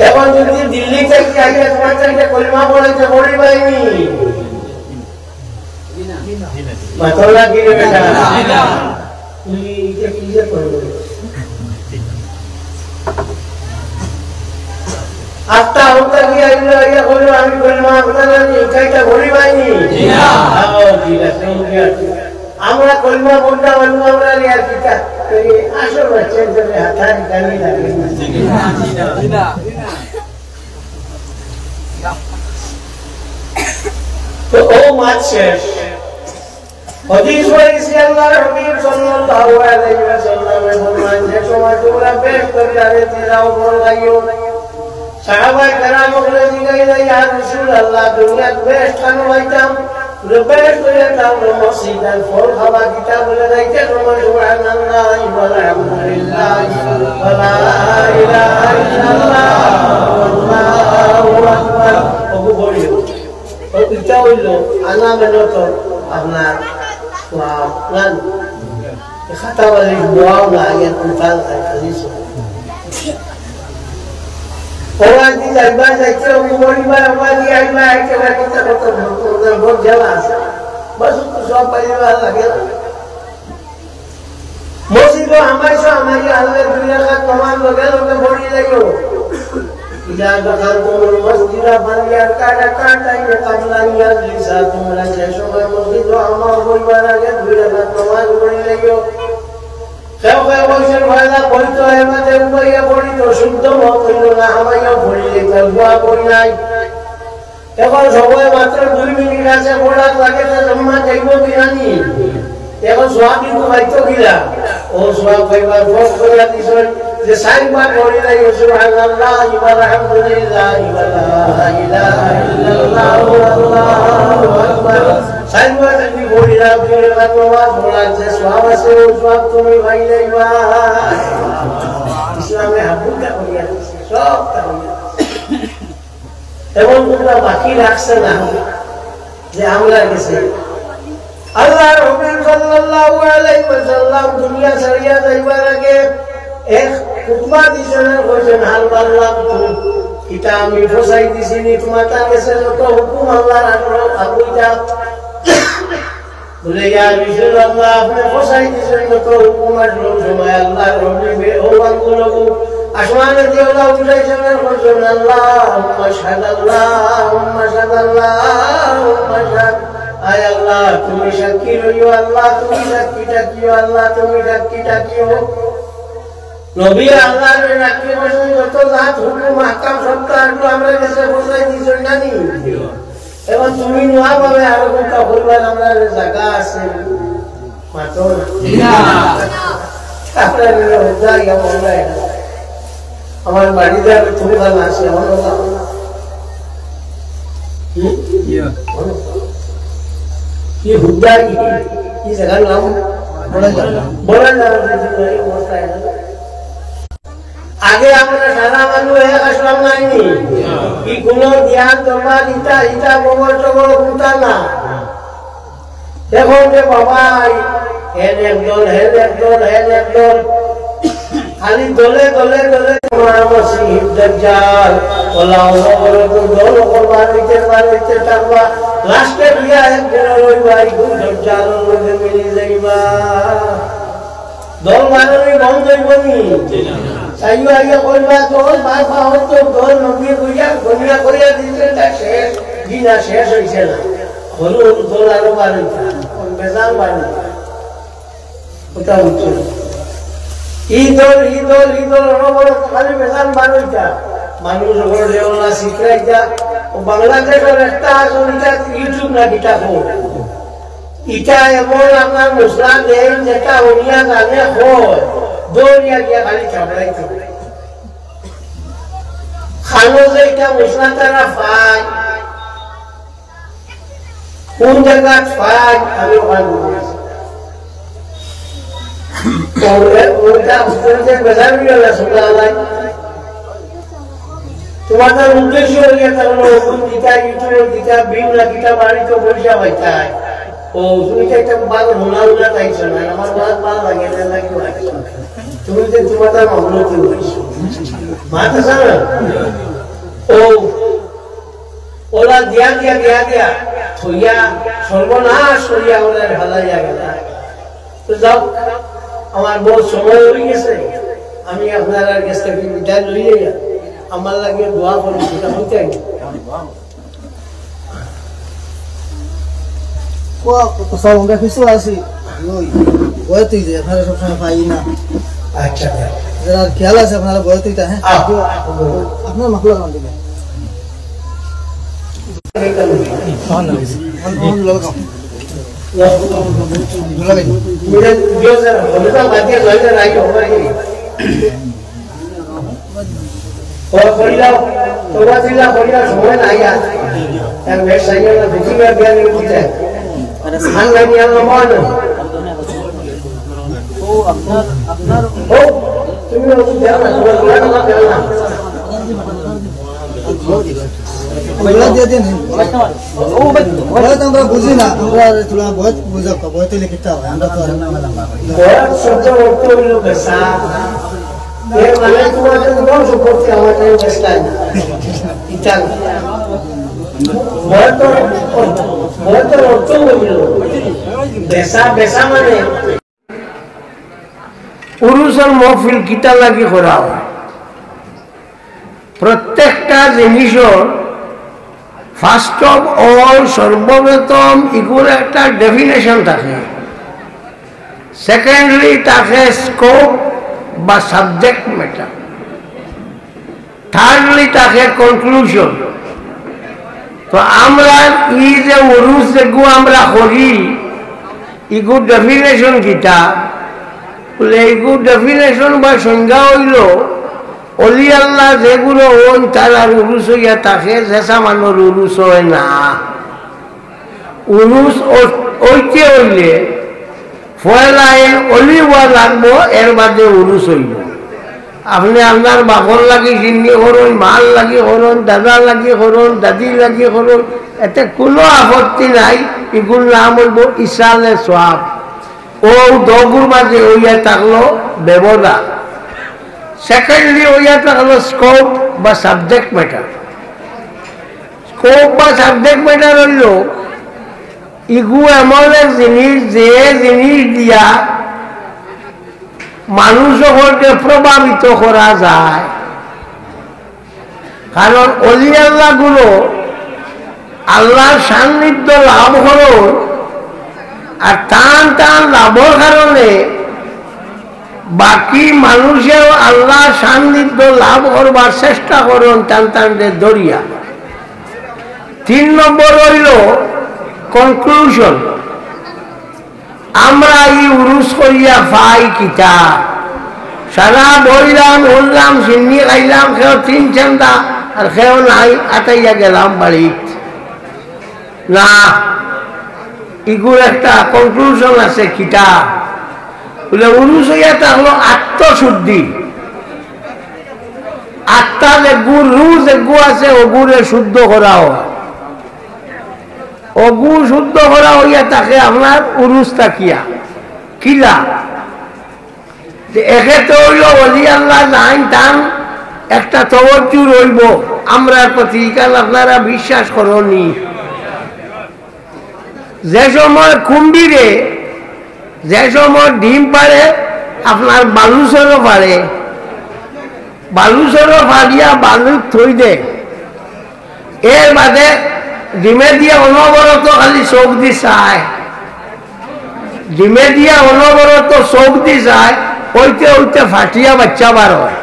এখন যদি দিল্লি থেকে আইয়া তোমার চাইতে কলিমা পড়াইতে পড়ি পাইনি, মাথা লাগি রে বেটা। তুই এটা কি যে করবি? আত্মা হত্যা কি আইলো, আইয়া কইলো, "আমি কলিমা আপনারা নিয়ে কাইটা পড়ি পাইনি।" আও, ঠিক আছে, ঠিক আছে। আমরা কলিমা বন্ধা মানুষ, আমরা রে আর কিতা? এই আসল বাচ্চা হিসেবে হাতাহাতি কানি লাগে। তো ও মাত শেষ। হাদিস পাইছি আল্লাহর হাবিব সাল্লাল্লাহু আলাইহি ওয়াসাল্লামে ফরমান, "যে সময় তোমরা বেহেশত করিয়া যাও, বড় যাইও।" সাহাবায়ে কেরাম বলে জিগাইলা, "ইয়া রাসূলুল্লাহ, দুনিয়াত বেহেশত কেন পাইতাম?" বলে, "বেহেশত হইলে তাহলে মসজিদ আর ফল খাওয়া কিতা?" বলে, "যাইতে সময় সুবহানাল্লাহি ওয়াল হামদুলিল্লাহি ওয়া লা ইলাহা ইল্লাল্লাহু আল্লাহু আকবার।" ওগু পড়িও। ও ইটা হইল আনা মেহনত আপনার সওয়াব। খাতা বালিশ দোয়াও না, ইয়া কুরআন আর হাদিস। ওরা কি যাইবা, যাইতে হবে, মরিবা, ওরা কি আইবা, আইতে ওরা কিতা করতে হবে, ওদের বহুত জ্বালা আছে। বাস, তো সব পাইবা, লাগে না। মসজিদো হামাইছো, হামাইয়া আল্লাহ দুই রাকাত নামাজ লগে লগে পড়ি যাইও। ইযা দাখালতুমুল মাসজিদা ফালইয়ারকা রাকাতাইনি ক্বাবলা আন ইয়াজলিসা, তোমরা যে সময় মসজিদো হামাও, বইবার আগে দুই রাকাত নামাজ পড়ি যাইও। কেউ কেউ কইছেন, পয়লা পড়িতো, এর মাঝে উবাইয়া পড়িতো, শুদ্ধ মত হইল না, হামাইয়া পড়িলে তার দোয়া পড়ি নাই। এখন সময় মাত্র দুই মিনিট আছে, পড়ার লাগে তো জম্মা যাইব কি জানি। এখন সওয়াব কিন্তু পাইতো কিনা? ও সওয়াব পাইবার পথ কইয়া দিছইন যে চাইরবার পড়িলাই সুবহানাল্লাহি ওয়া আলহামদুলিল্লাহি ওয়া লা ইলাহা ইল্লাল্লাহু আল্লাহু আকবার। চাইরবার যদি পড়িলাম, দুই রাকাত নামাজ পড়ার যে সওয়াব আছে, ও সওয়াব তুমি পাইলাইবা। ইসলামে হাবুটা করিয়া দিছে, সবটা করিয়া দিছে। এমন কোনটা বাকি রাখছে না যে আমরার গেছে। আল্লাহর হাবিব সাল্লাল্লাহু আলাইহি ওয়াসাল্লাম দুনিয়া ছাড়িয়া যাইবার আগে এক খুতবা দিছেন আর কইছেন, "হাল বাল্লাগতু।" ইটা আমি পৌঁছাই দিছি নি, তোমার তার গেছে যত হুকুম আল্লাহর আগুইটা বলে, "ইয়া রাসূলুল্লাহ, আপনি পৌঁছাই দিছেন যত হুকুম।" আর কোন সময় আল্লাহর হাবিবে ও আঙ্গুলগু আসমানে দিয়া আল্লাহ উঠাইছইন আর কইছইন, "আল্লাহুম্মা শাহাদ, আল্লাহুম্মা শাহাদ, আল্লাহুম্মা শাহাদ।" আয় আল্লাহ, তুমি সাক্ষী রইও, আল্লাহ, তুমি সাক্ষী থাকিও, আল্লাহ, তুমি সাক্ষী থাকিও। নবী আল্লাহর সাক্ষী বসে যত জাত হুকুম আহকাম সবতা একটু আমরা গেছে বসাই দিছইন না নি? এখন তুমি নোয়া পাবে আরো কোনটা করবার আমরা জায়গা আছে। মাতো না। না। আপনার হলো হুজা ইয়া মনে হয় না। আমার বাড়িতে আমি তুমি ভালো আছি, আমার কথা। হুম? ইয়া। বলো। কি হুজা কি? কি জায়গার নাম? বড় জায়গা। বড় জায়গা, এই অবস্থায়। আগে আমরা সারা মানুষ এক আসলাম নাইনি। কি কোনো জ্ঞান তোমার ইটা, ইটা গোবর টবর হুতা না। এখন যে বাবা, হেন একদল, হেন একদল, হেন একদল। খালি দলে দলে দলে তোমার মসিহ দাজ্জাল। ওলা ওলা বড় তো দল ওপর বানাইতে বানাইতে থাকবা। লাস্টে গিয়া একদিন ওই ভাই কোন দাজ্জালর মধ্যে মিলি যাইবা। দল বানানি বন্ধ হইব নি? চাইও আইয়া কইবা, দল বার বার হতো, দল নবী কইয়া, গনিয়া কইয়া দিতে তা শেষ, জি না, শেষ হইছে না। হলো হলো দল আরো বার হইতা, বেজাল বার হইতা। ওটা হচ্ছে না। ই দল, ই দল, ই দল, অনবরত খালি বেজাল বার হইতা। মানুষ ওগুলো লেওলা শিখরাইতা। ও বাংলাদেশের একটা আসল ইটা YouTube না কিতা কো। ইটা এমন আপনার মশলা দেয়, যেটা উনিয়া জানে হয়, দৌড়িয়া গিয়া খালি চাপড়াইতে। খানো যে ইটা মশলা তারা পায়, কোন জায়গা পায়, আমি ওখানে বুঝি। ওটা, ওটা, ওটা বেজার হয়ে গেল, সুতরাং তোমাদের উদ্দেশ্য হইয়া তাহলে ওগুন দিতা, ইউটিউবে দিতা, ভিউ না দিতা, বাড়িতে পয়সা পাইতায়। ও, তুমি তো একটা বারো হোনা উল্লা চাইছো না, আমার বাদ ভালো লাগে না, নাকি ভাই? তুমি তো তোমাদের মামলা কি হয়েছো? মাথা সারা? ও, ওলা দিয়া, দিয়া, দিয়া, দিয়া, থইয়া, সর্বনাশ করিয়া ওরা ভালাই লাগে না। তো যাও, আমার বহুত সময় হয়ে গেছে, আমি আপনার কাছ থেকে বিদায় লই যাই। আমার লাগে দোয়া করুন, সেটা হইতে হবে। ও, তো সব আমরা কিছু আছি। ওই, ওই তুই যে, আপনারা সবসময় পাই না। আচ্ছা, আচ্ছা। যারা খেয়াল আছে, আপনারা বয়স তুই তা, হ্যাঁ? আহ। আপনার মাফলা গান দিবেন। ও করিলাও, তোমরা দিলা করিলাও, সময় নাই আর। এক বেশ সাইকেল না, বুঝি না, বিয়া নিয়ে বুঝে। আর নাই নিয়ে আমার মনে। ও, আপনার, আপনার ও, তুমি ওকে দেও না, তোমার বিয়া না, দেও না। বইলা দিয়ে দিন। ও, ভাই, বয়স আমরা বুঝি না, আমরা আর তোরা বয়স বুঝা, বয়স লিখিতে হয়, আমরা তো আর বয়স শব্দ অর্থ হইল বেচা। এর মানে তোমাদের কোনো সম্পত্তি আমার কাছে বেচলাই না। ইটা না। বয়স তো, বয়স তো অর্থ হইল বেচা, বেচা মানে উরুসর মহফিল কিতা লাগি করা হয়? প্রত্যেকটা জিনিসর first of all, সর্বপ্রথম ইগুর একটা definition থাকে, secondly থাকে scope বা subject matter, thirdly থাকে conclusion। তো আমরা ই যে উরুস যেগু আমরা করি, ইগু definition কিতা? বলে, ইগু definition বা সংজ্ঞা হইল, অলি আল্লাহ যেগুলো হন, তারার উরুস হইয়া থাকে, যেসা মানুর উরুস হয় না। উরুস অ-, অইতে হইলে পয়লা এর অলি হওয়া লাগবো, এর বাদে উরুস হইব। আপনি আপনার বাপর লাগি জিন্নি করুন, মার লাগি করুন, দাদা লাগি করুন, দাদি লাগি করুন, এতে কোনো আপত্তি নাই। ইগুর নাম হইব ইসালে সওয়াব। ও দগুর মাঝে হইয়া থাকলো ব্যবধান। Secondly হইয়া থাকলো scope বা subject matter। Scope বা subject matter হইল ইগু এমন এক জিনিস, যে জিনিস দিয়া মানুষ অকলরে প্রভাবিত করা যায়। কারণ অলি আল্লাহগুলো আল্লাহর সান্নিধ্য লাভ করইন, আর তান তান লাভর কারণে বাকি মানুষেও আল্লাহর সান্নিধ্য লাভ করবার চেষ্টা করইন, তান তানরে ধরিয়া। তিন নম্বর অইলো কনক্লুশন। আমরা ই উরুস করিয়া পাই কিতা? সারা বইলাম, উড়লাম, সিন্নি খাইলাম, কেউ তিন চান্দা, আর কেউ নাই, আটাইয়া গেলাম বাড়িত। না, ইগুর একটা কনক্লুশন আছে কিতা? বুলে, উরুস অইয়া থাকলো আত্মশুদ্ধি। আত্মা যেগু, রুহ যেগু আছে, অগুরে শুদ্ধ করা অয়। অগু শুদ্ধ করা অইয়া থাকে আপনার উরুস থাকিয়া। কিলা? যে একে তো অইলো অলি আল্লাহ নাইন, তান একটা তওয়াজ্জু রইবো আমরার প্রতি, কারণ আপনারা বিশ্বাস করনি। যে সময় কুম্ভীরে, যে সময় ডিম পাড়ে, আপনার বালুচরও পাড়ে, বালুচরও পাড়িয়া বালুত থই দে। এর বাদে ডিমে দিয়া অনবরত খালি চোখ দি চায়, ডিমে দিয়া অনবরত চোখ দি চায়, অইতে অইতে ফাটিয়া বাচ্চা বার অয়।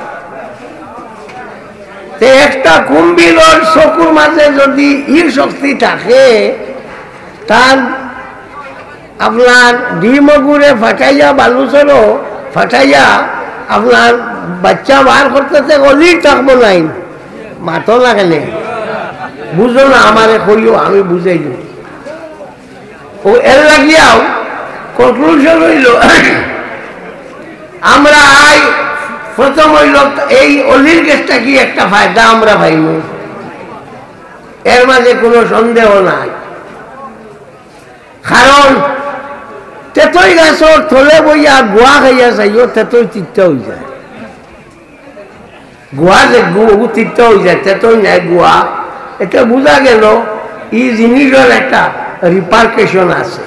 তে একটা কুম্ভীরর চকুর মাঝে যদি ই শক্তি থাকে, তার আপনার ডিমগুরে ফাটাইয়া, বালুচরও ফাটাইয়া, আপনার বাচ্চা বার করতে তে অলি থাকবো নাইন। মাতো না কেনে? বুঝো না, আমারে কইও, আমি বুঝাই দিই। ও এর লাগিয়াও কনক্লুশন অইলো, আমরা আই প্রথম অইলো এই অলির গেছ থাকি একটা ফায়দা আমরা পাইমু, এর মাঝে কোনো সন্দেহ নাই। কারণ তেতই গাছর তলে বইয়া গুয়া খাইয়া চাইও, তেতই তিতা অই যায়। গুয়া যেগু, অগু তিতা অই যায়, তেতই নায় গুয়া। এতে বুঝা গেল ই জিনিসর একটা রিপারকেশন আছে।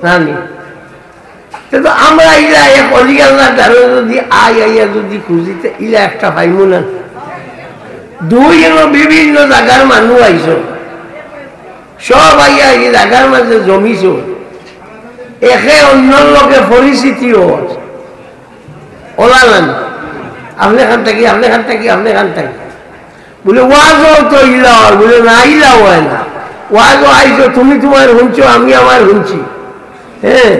নানি? তে তো আমরা ইলা এক অলি আল্লাহর দ্বারে যদি আই, আইয়া যদি খুঁজিতে ইলা একটা পাইমু না। দুই এলো বিভিন্ন জাগার মানুষ আইছো, সব আইয়া এই জাগার মাঝে জমিছো, একে অন্যর লগে পরিচিতি অর। অলা নানি? আপনে খান থাকি, আপনে খান থাকি, আপনে খান থাকি। বুলে, ওয়াজও তো ইলা অয়। বুলে, না, ইলা অয় না। ওয়াজও আইছো, তুমি তুমার হুনছো, আমি আমার হুনছি। হ্যাঁ,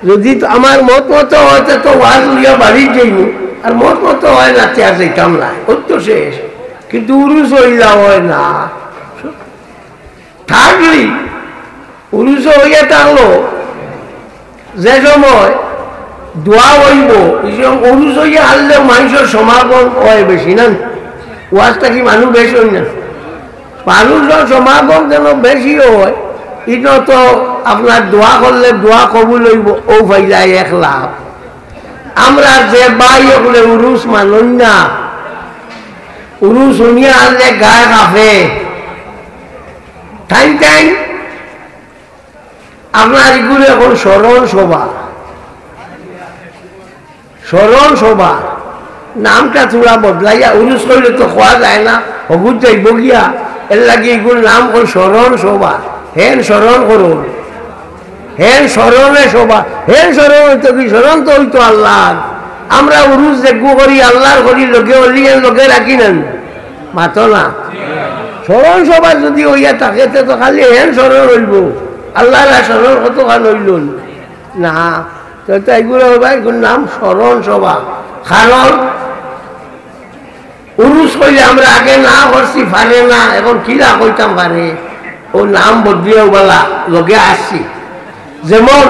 যদি তো আমার মত মতো অয়, তে তো ওয়াজ লইয়া বাড়িত যাইমু, আর মত মতো অয় না, তে আর যাইতাম না, অত তো শেষ। কিন্তু উরুস ইলা অয় না। থার্ডলি, উরুস অইয়া থাকলো যে সময় দোয়া অইবো, ই সময় উরুস অইয়া হারলেও মানুষর সমাগম অয় বেশি না, ওয়াজ থাকি মানুষ বেশ অয় না, মানুষর সমাগম যেন বেশি অয়, ইনো তো আপনার দোয়া করলে দোয়া কবুল অইবো, ও পাইলা এক লাভ। আমরা যে ভাই অকলে উরুস মানইন না, উরুস হুনিয়া হারলে গায়ে কাঁপে, তাইন তাইন আপনার ইগুলো এখন স্মরণ সভা, স্মরণ সভা নামটা থুড়া বদলাইয়া, উরুস কইলে তো কওয়া যায় না, হগুত যাইবো গিয়া, এর লাগি ইগুর নাম অখন স্মরণ সভা। হেন স্মরণ করুন, হেন স্মরণে সভা, হেন স্মরণ অইতো কি? স্মরণ তো অইতো আল্লাহর। আমরা উরুস যেগু করি, আল্লাহর করি, লগে অলিয়ে লগে রাখি না নি? মাতো না। স্মরণ সভা যদি অইয়া থাকে, তে তো খালি হেন স্মরণ অইবো, আল্লাহর আর স্মরণ কতখান অইলো না। তো, তো এগুলো অইবা, এগুলোর নাম স্মরণ সভা। কারণ উরুস কইলে আমরা আগে না করছি, পারে না, এখন কিলা কইতাম পারে, ও নাম বদলিয়াও বালা লগে আসছি। যেমন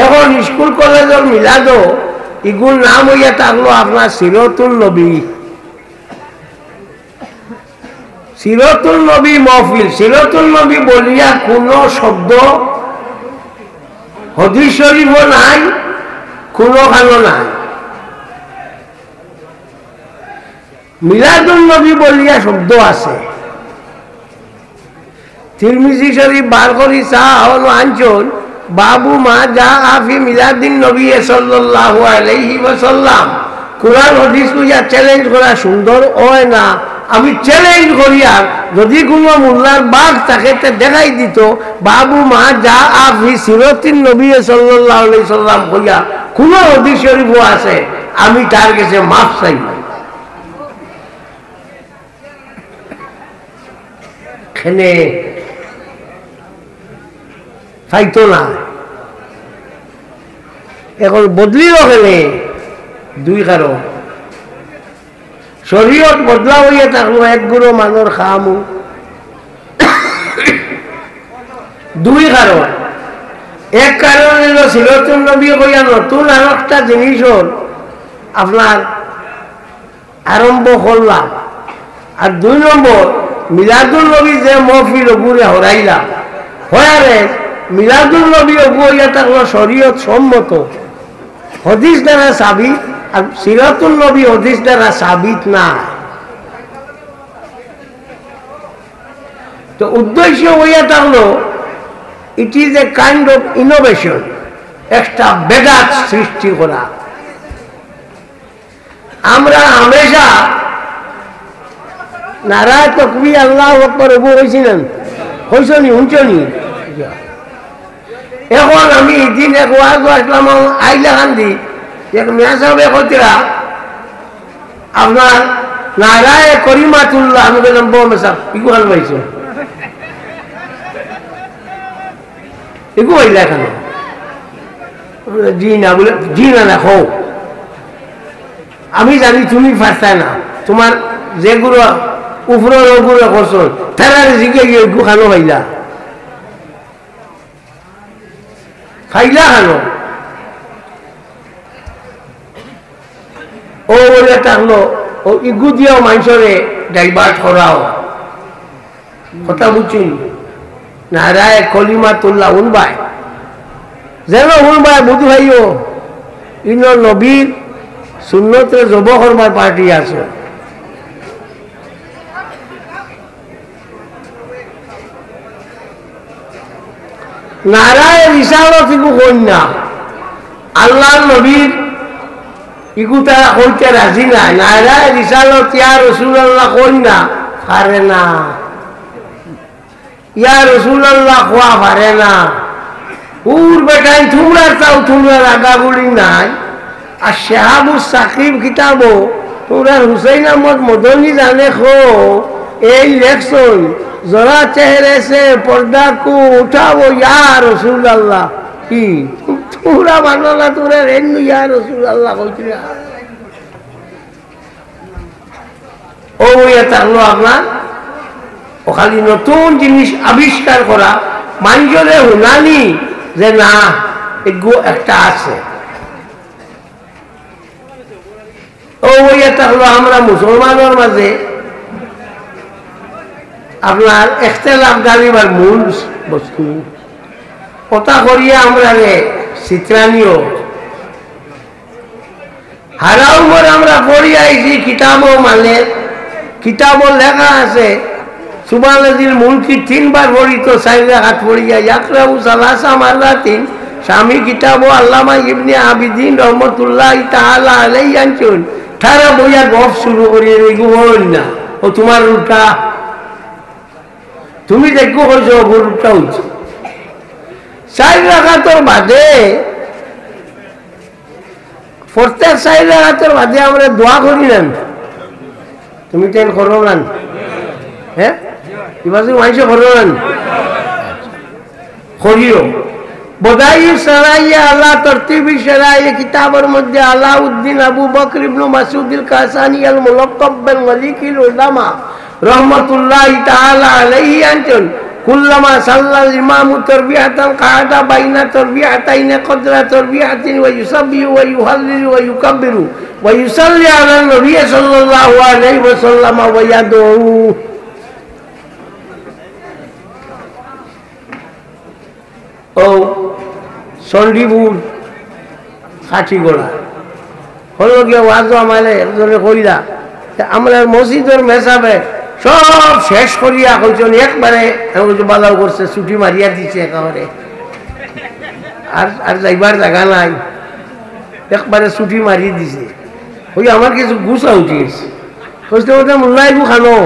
এখন স্কুল কলেজর মিলাদও ইগুর নাম অইয়া থাকলো আপনার সিরতুন নবী। সিরতুন নবী মহফিল, সিরতুন নবী বলিয়া কোনো শব্দ হদিস শরীফও নাই, কোনোখানো নাই। মিলাদুন নবী বলিয়া শব্দ আছে। তিরমিজি শরীফ বার করি চা অনো আনছইন, বাবু মা জাআ ফি মিলাদিন নবী সাল্লাল্লাহু আলাইহি ওয়াসাল্লাম। কোরআন হাদিস লইয়া চ্যালেঞ্জ করা সুন্দর অয় না। আমি চ্যালেঞ্জ করি, আর যদি কুনু মোল্লার বাঘ থাকে, তে দেখাই দিত, বাবু মা জাআ ফি সিরাতিন নবী সাল্লাল্লাহু আলাইহি সাল্লাম কইয়া কুনু হাদিস শরীফও আছে, আমি তার গেছে মাফ চাইমু। কেনে পাইতো না। এখন বদলিলো কেনে? দুই কারণ। শরীয়ত বদলা অইয়া থাকলো এক গুরু মানষর কামও। দুই কারণ। এক কারণ অইলো সিরাতুন নবী কইয়া নতুন আর একটা জিনিস অইল আপনার আরম্ভ করলাম। আর দুই নম্বর, মিলাদুন নবী যে মহফিল অগুরে হরাইলাম, হয়ারে মিলাদুন নবী অগু অইয়া থাকলো শরীয়ত সম্মত, হাদিস দ্বারা সাবিত, আর সিরাতুন নবী হাদিস দ্বারা সাবিত না। তো উদ্দেশ্য অইয়া থাকলো, it is a kind of innovation, একটা বেদাত সৃষ্টি করা। আমরা হামেশা নারায়ে তকবীর, আল্লাহু আকবার, অগু কইছি না? কইছো নি, হুনছো নি? এখন আমি ইদিন এক ওয়াজো আছলাম, আইলাকান্দি, এক মিয়া সাবে কইতরা, আপনার নারায়ে কলিমাতুল্লাহ, আমি কইলাম, "বো মেসাব, ইগু খান পাইছো? ইগু পাইলা কেনে?" জি না, বুলে, "জি না, না, কও।" আমি জানি তুমি পারতায় না, তুমার যেগুরে উপরর অগুরে করছইন, তারারে জিগাইয়া ইগু খানো পাইলা, পাইলা খানো। অউ অইয়া থাকলো, অউ ইগু দিয়াও মানষরে divert করাও। কথা বুঝছইন? নারায়ে কলিমাতুল্লাহ হুনবায়। যেন হুনবায়, বুঝ ভাইও, ইনো নবীর সুন্নতরে জবো করবার পার্টি আছে। নারায়ে রিসালত ইগু কইন না। আল্লাহর নবীর ইগু তারা কইতে রাজি নায়। নারায়ে রিসালত ইয়া রাসূলুল্লাহ কইন না, পারে না। ইয়া রাসূলুল্লাহ কওয়া পারে না। হুর বেটাইন তুমরার তাও তুমরার আগাগুড়ি নাই। আর শিহাবুস সাকিব কিতাবো তুমরার হুসাইন আহমদ মদনী জানে খো, এই লেখছইন, "জরা চেহারে সে পর্দা কো উঠাও ইয়া রাসূলুল্লাহ।" কি? তুমরা মানো না, তুমরার এন্নু ইয়া রাসূলুল্লাহ কইতরা। অউ অইয়া থাকলো আপনার, অউ খালি নতুন জিনিস আবিষ্কার করা, মানষরে হুনানি যে না, এগু একটা আছে। অউ অইয়া থাকলো আমরা মুসলমানর মাঝে আপনার ইখতিলাফ গালিবার মূল বস্তু। কথা করিয়া আমরারে ছিতরানিও। হারা উমর আমরা পড়িয়া আইছি কিতাবো, মানে, কিতাবো লেখা আছে, সুবহানাল্লাযিল মুলকি তিনবার পড়িতো, চাইর রাকাত পড়িয়া, ইয়াকরাউ সালাসা মাররাতিন, শামী কিতাবো আল্লামা ইবনে আবিদিন রহমতুল্লাহি তাআলা আলাইহি আনছইন, তারা বইয়া গফ শুরু করি, এগু অইল না, অউ তুমার উল্টা, তুমি দেখো কইছো, অগুর উল্টা অইছে। চাইর রাকাতর বাদে প্রত্যেক চাইর রাকাতর বাদে আমরা দোয়া করি না নি? তুমি তেন করো না নি? হে? ইবাজু মানষে করো না নি? করিও। বদাইউ সারাইয়া আলা তরতিবি সারাইয়া কিতাবর মধ্যে আলাউদ্দিন আবু বকর ইবনু মাসউদিল কাসানি আল মুলাক্কাব বিল মালিকিল উলামা রহমতুল্লাহি তাআলা আলাইহি আনছইন, "কুল্লামা সাল্লাল ইমামু তারবিয়াতান কাআদা বাইনা তারবিয়াতাইনি কদরা তারবিয়াতিন ওয়া ইউসাব্বিহু ওয়া ইউহাল্লিলু ওয়া ইউকাব্বিরু ওয়া ইউসাল্লি আলান নবী সাল্লাল্লাহু আলাইহি ওয়াসাল্লাম ওয়া ইয়াদউ।" অউ চণ্ডীপুর কাঠিগড়া। হলো গিয়া ওয়াজো আমারে একজনে কইলা, তে আমরার মসজিদর মেসাবে সব শেষ করিয়া কইছইন একবারে, আমি কইছি, "বালাউ করছে, ছুটি মারিয়া দিছে একেবারে।" আর, আর যাইবার জাগা নাই, একবারে ছুটি মারি দিছে। ওই আমার কিছু গুছা উঠিছে। কইছে, "ওটা মোল্লা, ইগু খানো।"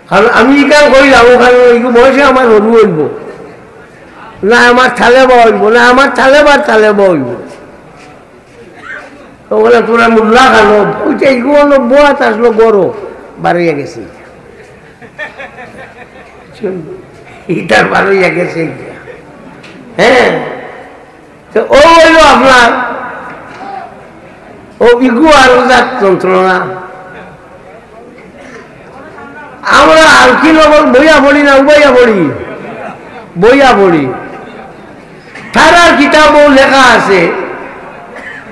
কারণ আমি ইখান কইলাম, ওখানে ইগু বয়সে আমার হুরু অইবো না, আমার তালেবা অইবো না, আমার তালেবার তালেবা অইবো। তো বলে, "তোরা মোল্লা খানো।" ওইটা ইগু অনো বওয়াত আসলো, গরো বারইয়া গেছে। ইটার বারইয়া গেছে। হ্যাঁ, তো ও অইলো আপনার, ও ইগু আর ওজাত যন্ত্রণা। আমরা আলকি নগর বইয়া পড়ি না, উবাইয়া পড়ি, বইয়া পড়ি। তারার কিতাবও লেখা আছে,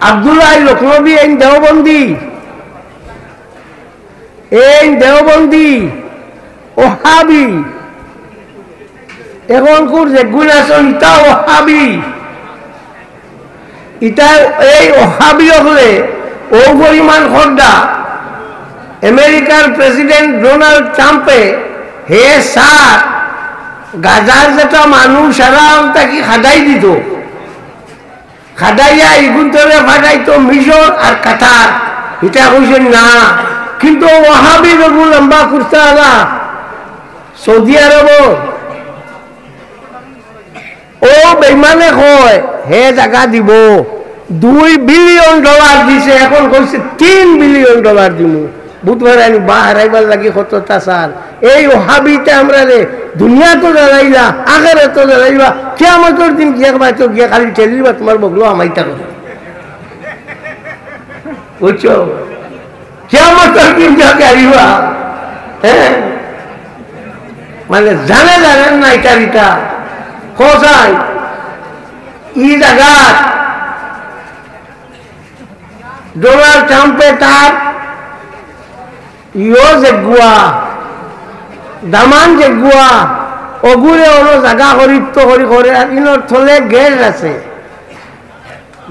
আব্দুল্লাহ লখনবী এইন দেওবন্দি, এইন দেওবন্দি, ওহাবি। এখনকুর যেগুন আছইন, ইতা ওহাবি। ইতা, এই ওহাবি অকলে ও পরিমাণ খদ্দা, আমেরিকার প্রেসিডেন্ট ডোনাল্ড ট্রাম্পে, হে স্যার, গাজার যেটা মানুষ সারা তাকি খাদাই দিত, খাদাইয়া ইগুন্তরে ফাটাইতো মিশর আর কাতার, ইটা কইছে না। কিন্তু ওহাবি বেগু লম্বা কুর্তা আলা সৌদি আরব, ও বেইমানে কয় হে জাগা দিব, দুই বিলিয়ন ডলার দিছে, এখন কইছে তিন বিলিয়ন ডলার দিমু। বুধবার আনি বা হারাইবার লাগি কতটা চার। এই ওহাবিতে আমরারে দুনিয়াত জ্বালাইলা, আখেরাতো জ্বালাইবা, কিয়ামতর দিন গিয়া একবার তো গিয়া খালি ঠেলিবা তোমার বগলো আমাইতা করে। বুঝছো? কিয়ামতর দিন যা গাড়িবা, হ্যাঁ? মানে জানে জানেন না ইটা ইটা। কোথায়? ই জাগাত ডোনাল্ড ট্রাম্পে তার ইয়ো যেগুয়া, দামান যেগুয়া, অগুরে অনো জাগা খরিদ তো করি করে, আর ইনোর তলে গ্যাস আছে,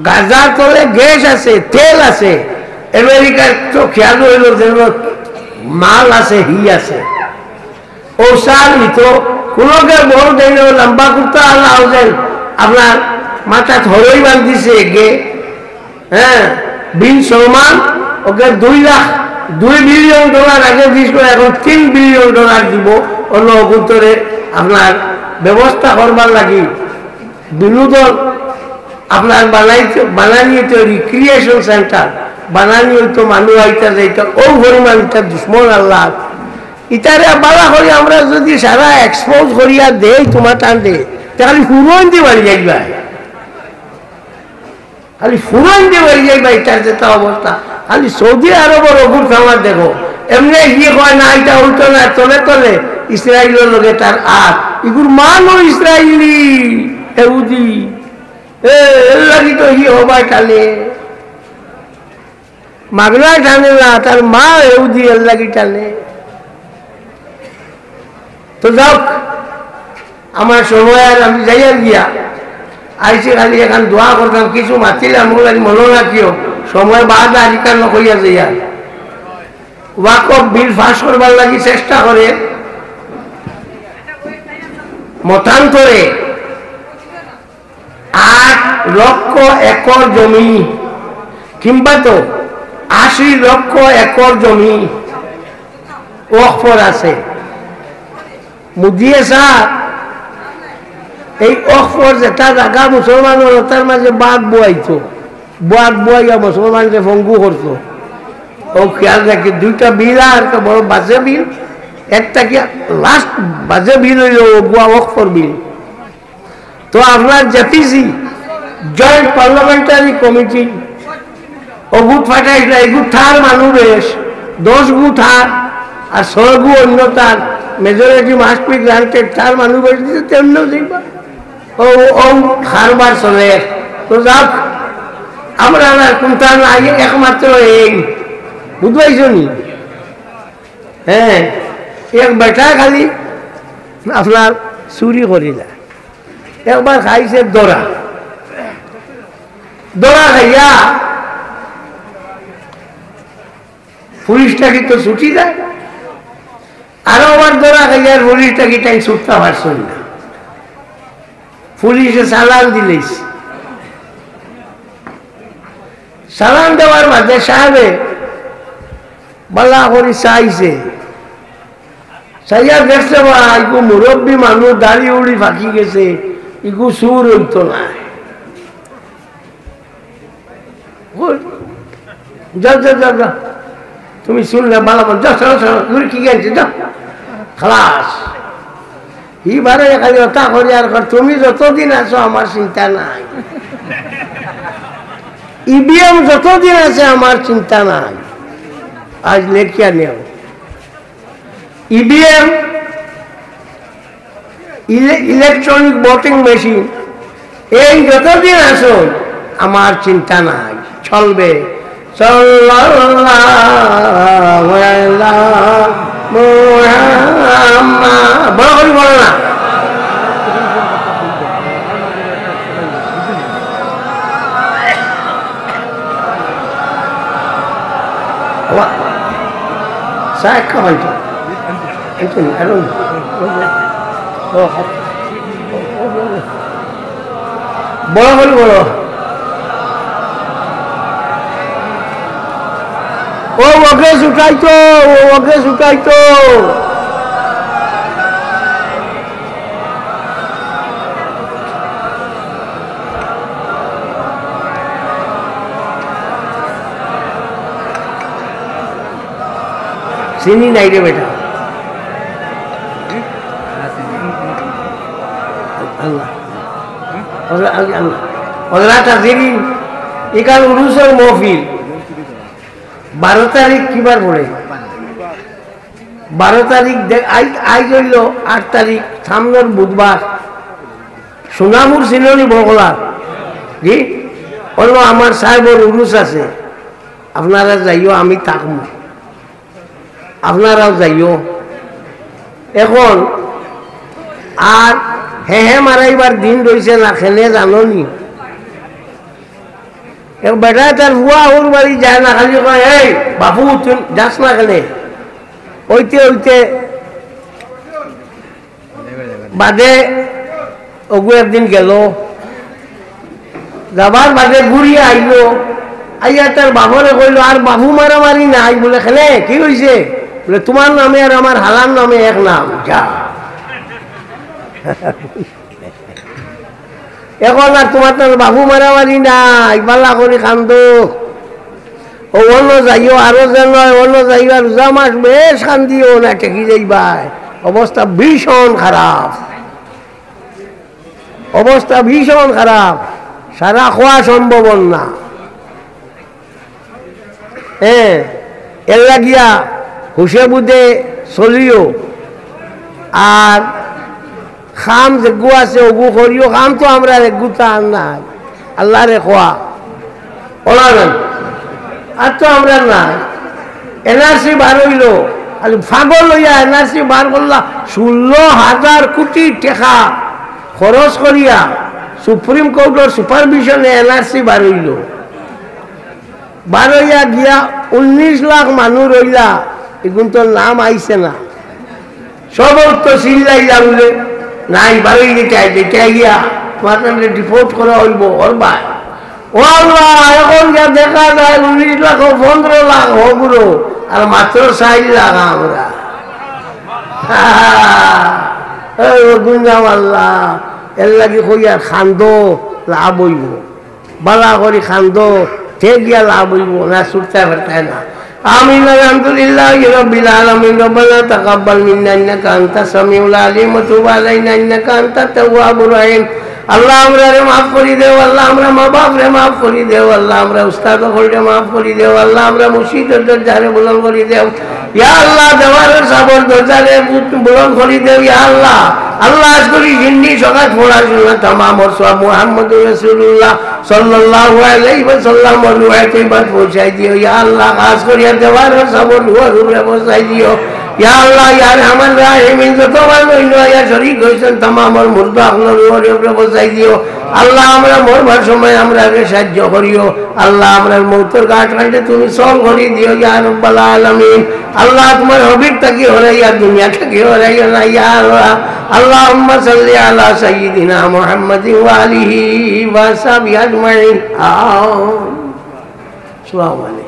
গাজার তলে গ্যাস আছে, তেল আছে। আমেরিকার তো খেয়াল হইল যেন মাল আছে, হি আছে। ও সার নিত, কোনোকে বল দেন, ও লম্বা কুর্তা আলা হোসেন, আপনার মাথাত হরই বান্ধিছে গে, হ্যাঁ, বিন সলমান, ওকে দুই লাখ, দুই বিলিয়ন ডলার আগে দিছিল, এখন তিন বিলিয়ন ডলার দিব, অন্য অভ্যন্তরে আপনার ব্যবস্থা করবার লাগি। বিনোদন আপনার বানাইতে, বানানি তো রিক্রিয়েশন সেন্টার, বানানি হইতো মানুষ আইতা যাইতা, ও পরিমাণ ইটা দুশ্মন আল্লাহ। ইটারে বালা করি আমরা যদি সারা এক্সপোজ করিয়া দেই তোমার টান দে, তে খালি ফুরন দি বাড়ি যাইবা, খালি ফুরন দি বাড়ি যাইবা। ইটার যেটা অবস্থা, খালি সৌদি আরবর অগুর খামার দেখো, এমনি গিয়ে কয় না, এটা উল্টো না, তলে তলে ইসরায়েলর লগে তার আত। ইগুর মানও ইসরায়েলি, এহুদি। এ, এর লাগি তো হি হবায় টানে। মাগনা টানে না, তার মা এহুদি, এর লাগি টানে। তো যাউক, আমার সময় আর আমি যাইয়ার গিয়া। আইছি খালি এখান দোয়া করতাম, কিছু মাতিলাম, ওগুলা মনো রাখিও। সময় বাদ আর ইখান কইয়া যাইয়ার। ওয়াকফ বিল পাস করবার লাগি চেষ্টা করে মতান্তরে আট লক্ষ একর জমি, কিংবা তো আশি লক্ষ একর জমি ওয়াকফর আছে। মুদিয়ে সাহেব, এই ওয়াকফর যেটা জাগা মুসলমানর, তার মাঝে বাঘ বুয়াইতো, বাঘ বুয়াইয়া মুসলমানরে পঙ্গু করতো। ও খেয়াল রাখি, দুইটা বিল আর একটা বড় বাজে বিল, একটা কি লাস্ট বাজে বিল হইল ওগুয়া ওয়াকফর বিল। তো আপনার জেপিসি, জয়েন্ট পার্লামেন্টারি কমিটি, ও গুট ফাটাইছিল, এই গুট থার মানু বেশ, দশ গু থার, আর ছয় গু অন্য থার, মেজরিটি মাস্ট বি গ্রান্টেড, থার মানু বেশ দিছে, তেমন দেখবা। ও, ও, কারবার চলে। তো যাক, আমরা না কোনটা নাই, একমাত্র এই, বুঝবাইছো নি? হ্যাঁ, এক বেটা খালি আপনার চুরি করিলা। একবার খাইছে দরা, দরা খাইয়া পুলিশটা কিন্তু ছুটি যায়, আরো আবার দরা খাইয়া পুলিশটা কি তাই ছুটতে পারছইন না। পুলিশে চালান দিলিছে। চালান দেওয়ার বাদে সাহেবে বালা করি চাইছে, চাইয়া দেখছে, বা ইগু মুরব্বী মানুষ, দাড়ি উড়ি ফাঁকি গেছে, ইগু চুর অইতো নায়। ওই, যাও, যাও, যাও, যাও। তুমি চুর না, বালা মানুষ, যাও, চলো, চলো, দূরে কি গেছে, যাও। খালাস। ইবারে খালি ওটা করি আর কর, "তুমি যতদিন আছো আমার চিন্তা নাই। ইভিএম যতদিন আছে আমার চিন্তা নাই।" আজ লেখিয়া নেও। ইভিএম, ইলে-, ইলেকট্রনিক ভোটিং মেশিন, এই যতদিন আছো আমার চিন্তা নাই, চলবে। সাল্লাল্লাহু আলা মুহাম্মাদ। বড় করি বলো না। বাবা, চা এক কাপ আনতো। আনতো নি? আরো নি? ও, বড় করি বলো। ও, ওকে ছুটাইতো, ও, ওকে ছুটাইতো। চিনি নাই রে বেটা। আল্লাহ। হজরত, আল্লাহ। হজরত হাজিরিন, ইখান উরুসর মহফিল। বারো তারিখ কিবার পড়ে? বারো তারিখ দে-, আই-, আইজ অইল আট তারিখ, সামনর বুধবার। সোনাপুর সিলোনি বগলা। জি? অইল আমার সাহেবর উরুস আছে। আপনারা যাইও, আমি থাকমু। আপনারাও যাইও। এখন আর হে হে মারাইবার দিন রইছে না, কেনে জানো নি? এক বেটায় তার ফুয়া হউর বাড়ি যায় না, খালি কয়, "এই বাপু, তুই যাস না কেনে?" অইতে অইতে বাদে অগু একদিন গেল, যাবার বাদে ঘুরিয়া আইল, আইয়া তার বাপরে কইল, "আর বাপু মারামারি নাই।" বলে, "কেনে, কি অইছে?" বলে, "তুমার নামে আর আমার হালার নামে এক নাম, যা।" এখন আর তুমার তার বাপু মারামারি নাই, বালা করি কান্দো। ও অন্য যাইও, আরো যেন অন্য যাইবা, রোজা মাস বেশ কান্দিও না, ঠেকি যাইবায়। অবস্থা ভীষণ খারাপ, অবস্থা ভীষণ খারাপ, সারা খোয়া সম্ভব না। হ্যাঁ, এর লাগিয়া হুশে বুদ্ধে চলিও। আর কাম যেগু আছে, ওগু করিও। কাম তো আমরার এগুতা আর নাই, আল্লাহরে খোয়া। ওলা নাই, আর তো আমরার নাই। এনআরসি বার অইল, খালি পাগল অইয়া এনআরসি বার করলা, ষোলো হাজার কোটি টেকা খরচ করিয়া সুপ্রিম কোর্টর সুপারভিশনে এনআরসি বার অইল। বার অইয়া গিয়া উনিশ লাখ মানুষ রইলা, এগুন তো নাম আইছে না। সব তো চিল্লাইলা বলে, "নাই, বার অই যেতে আইতে, এটা গিয়া তোমার ডিপোর্ট করা অইব, ওর ভাই।" ও আল্লাহ, এখন গিয়া দেখা যায় উনিশ লাখ ও পনেরো লাখ হগুলো, আর মাত্র চার লাখ আমরা। ও গুন্ডা আল্লাহ, এর লাগি কইয়া কান্দো, লাভ অইব। বালা করি কান্দো, তে গিয়া লাভ অইব না, ছুটতে পারতে না। আমিন, আলহামদুলিল্লাহি রাব্বিল আলামিন। রব্বানা তাকাব্বাল মিন্না ইন্নাকা আনতাস সামিউল আলিম ওয়া তুব আলাইনা ইন্নাকা আনতাত তাওয়াবুর রহিম। আল্লাহ, আমরারে মাফ করি দেও, আল্লাহ, আমরার মা বাপরে মাফ করি দেও, আল্লাহ, আমরার উস্তাদ অকলরে মাফ করি দেও, আল্লাহ, আমরার মুর্শিদর দরজারে বুলন্দ করি দেও। ইয়া আল্লাহ, দেওয়ানর সাবর দরজারে বুলন্দ করি দেও, ইয়া আল্লাহ। আল্লাহ, আজ করি জিন্দি সকাল পড়াশোনা তামামর সওয়াব মুহাম্মদুর রাসূলুল্লাহ সাল্লাল্লাহু আলাইহি ওয়াসাল্লামর রুহে তৈবাত পৌঁছাই দিও। ইয়া আল্লাহ, খাস করিয়া দেওয়ানর সাবর রুহর উপরে পৌঁছাই দিও। ইয়া আল্লাহ, ইয়া আরহামার রাহিমিন, যত মানুষ ইনো আইয়া শরিক অইছইন, তামামর মুর্দা অকলর রুহর উপরে পৌঁছাই দিও। আল্লাহ, আমরা মরবার সময় আমরারে সাহায্য করিও। আল্লাহ, আমরার মউতর ঘাট খান্তে তুমি সল করি দিও, ইয়া রাব্বাল আলামিন। আল্লাহ, তুমার হাবিব থাকি হরাইয়া, দুনিয়া থাকি হরাইও না, ইয়া আল্লাহ। আল্লাহুম্মা সাল্লি আলা সাইয়্যিদিনা মুহাম্মাদিন ওয়া আলিহি ওয়া সাহবিহি আজমাইন। আমিন। আসসালামু আলাইকুম।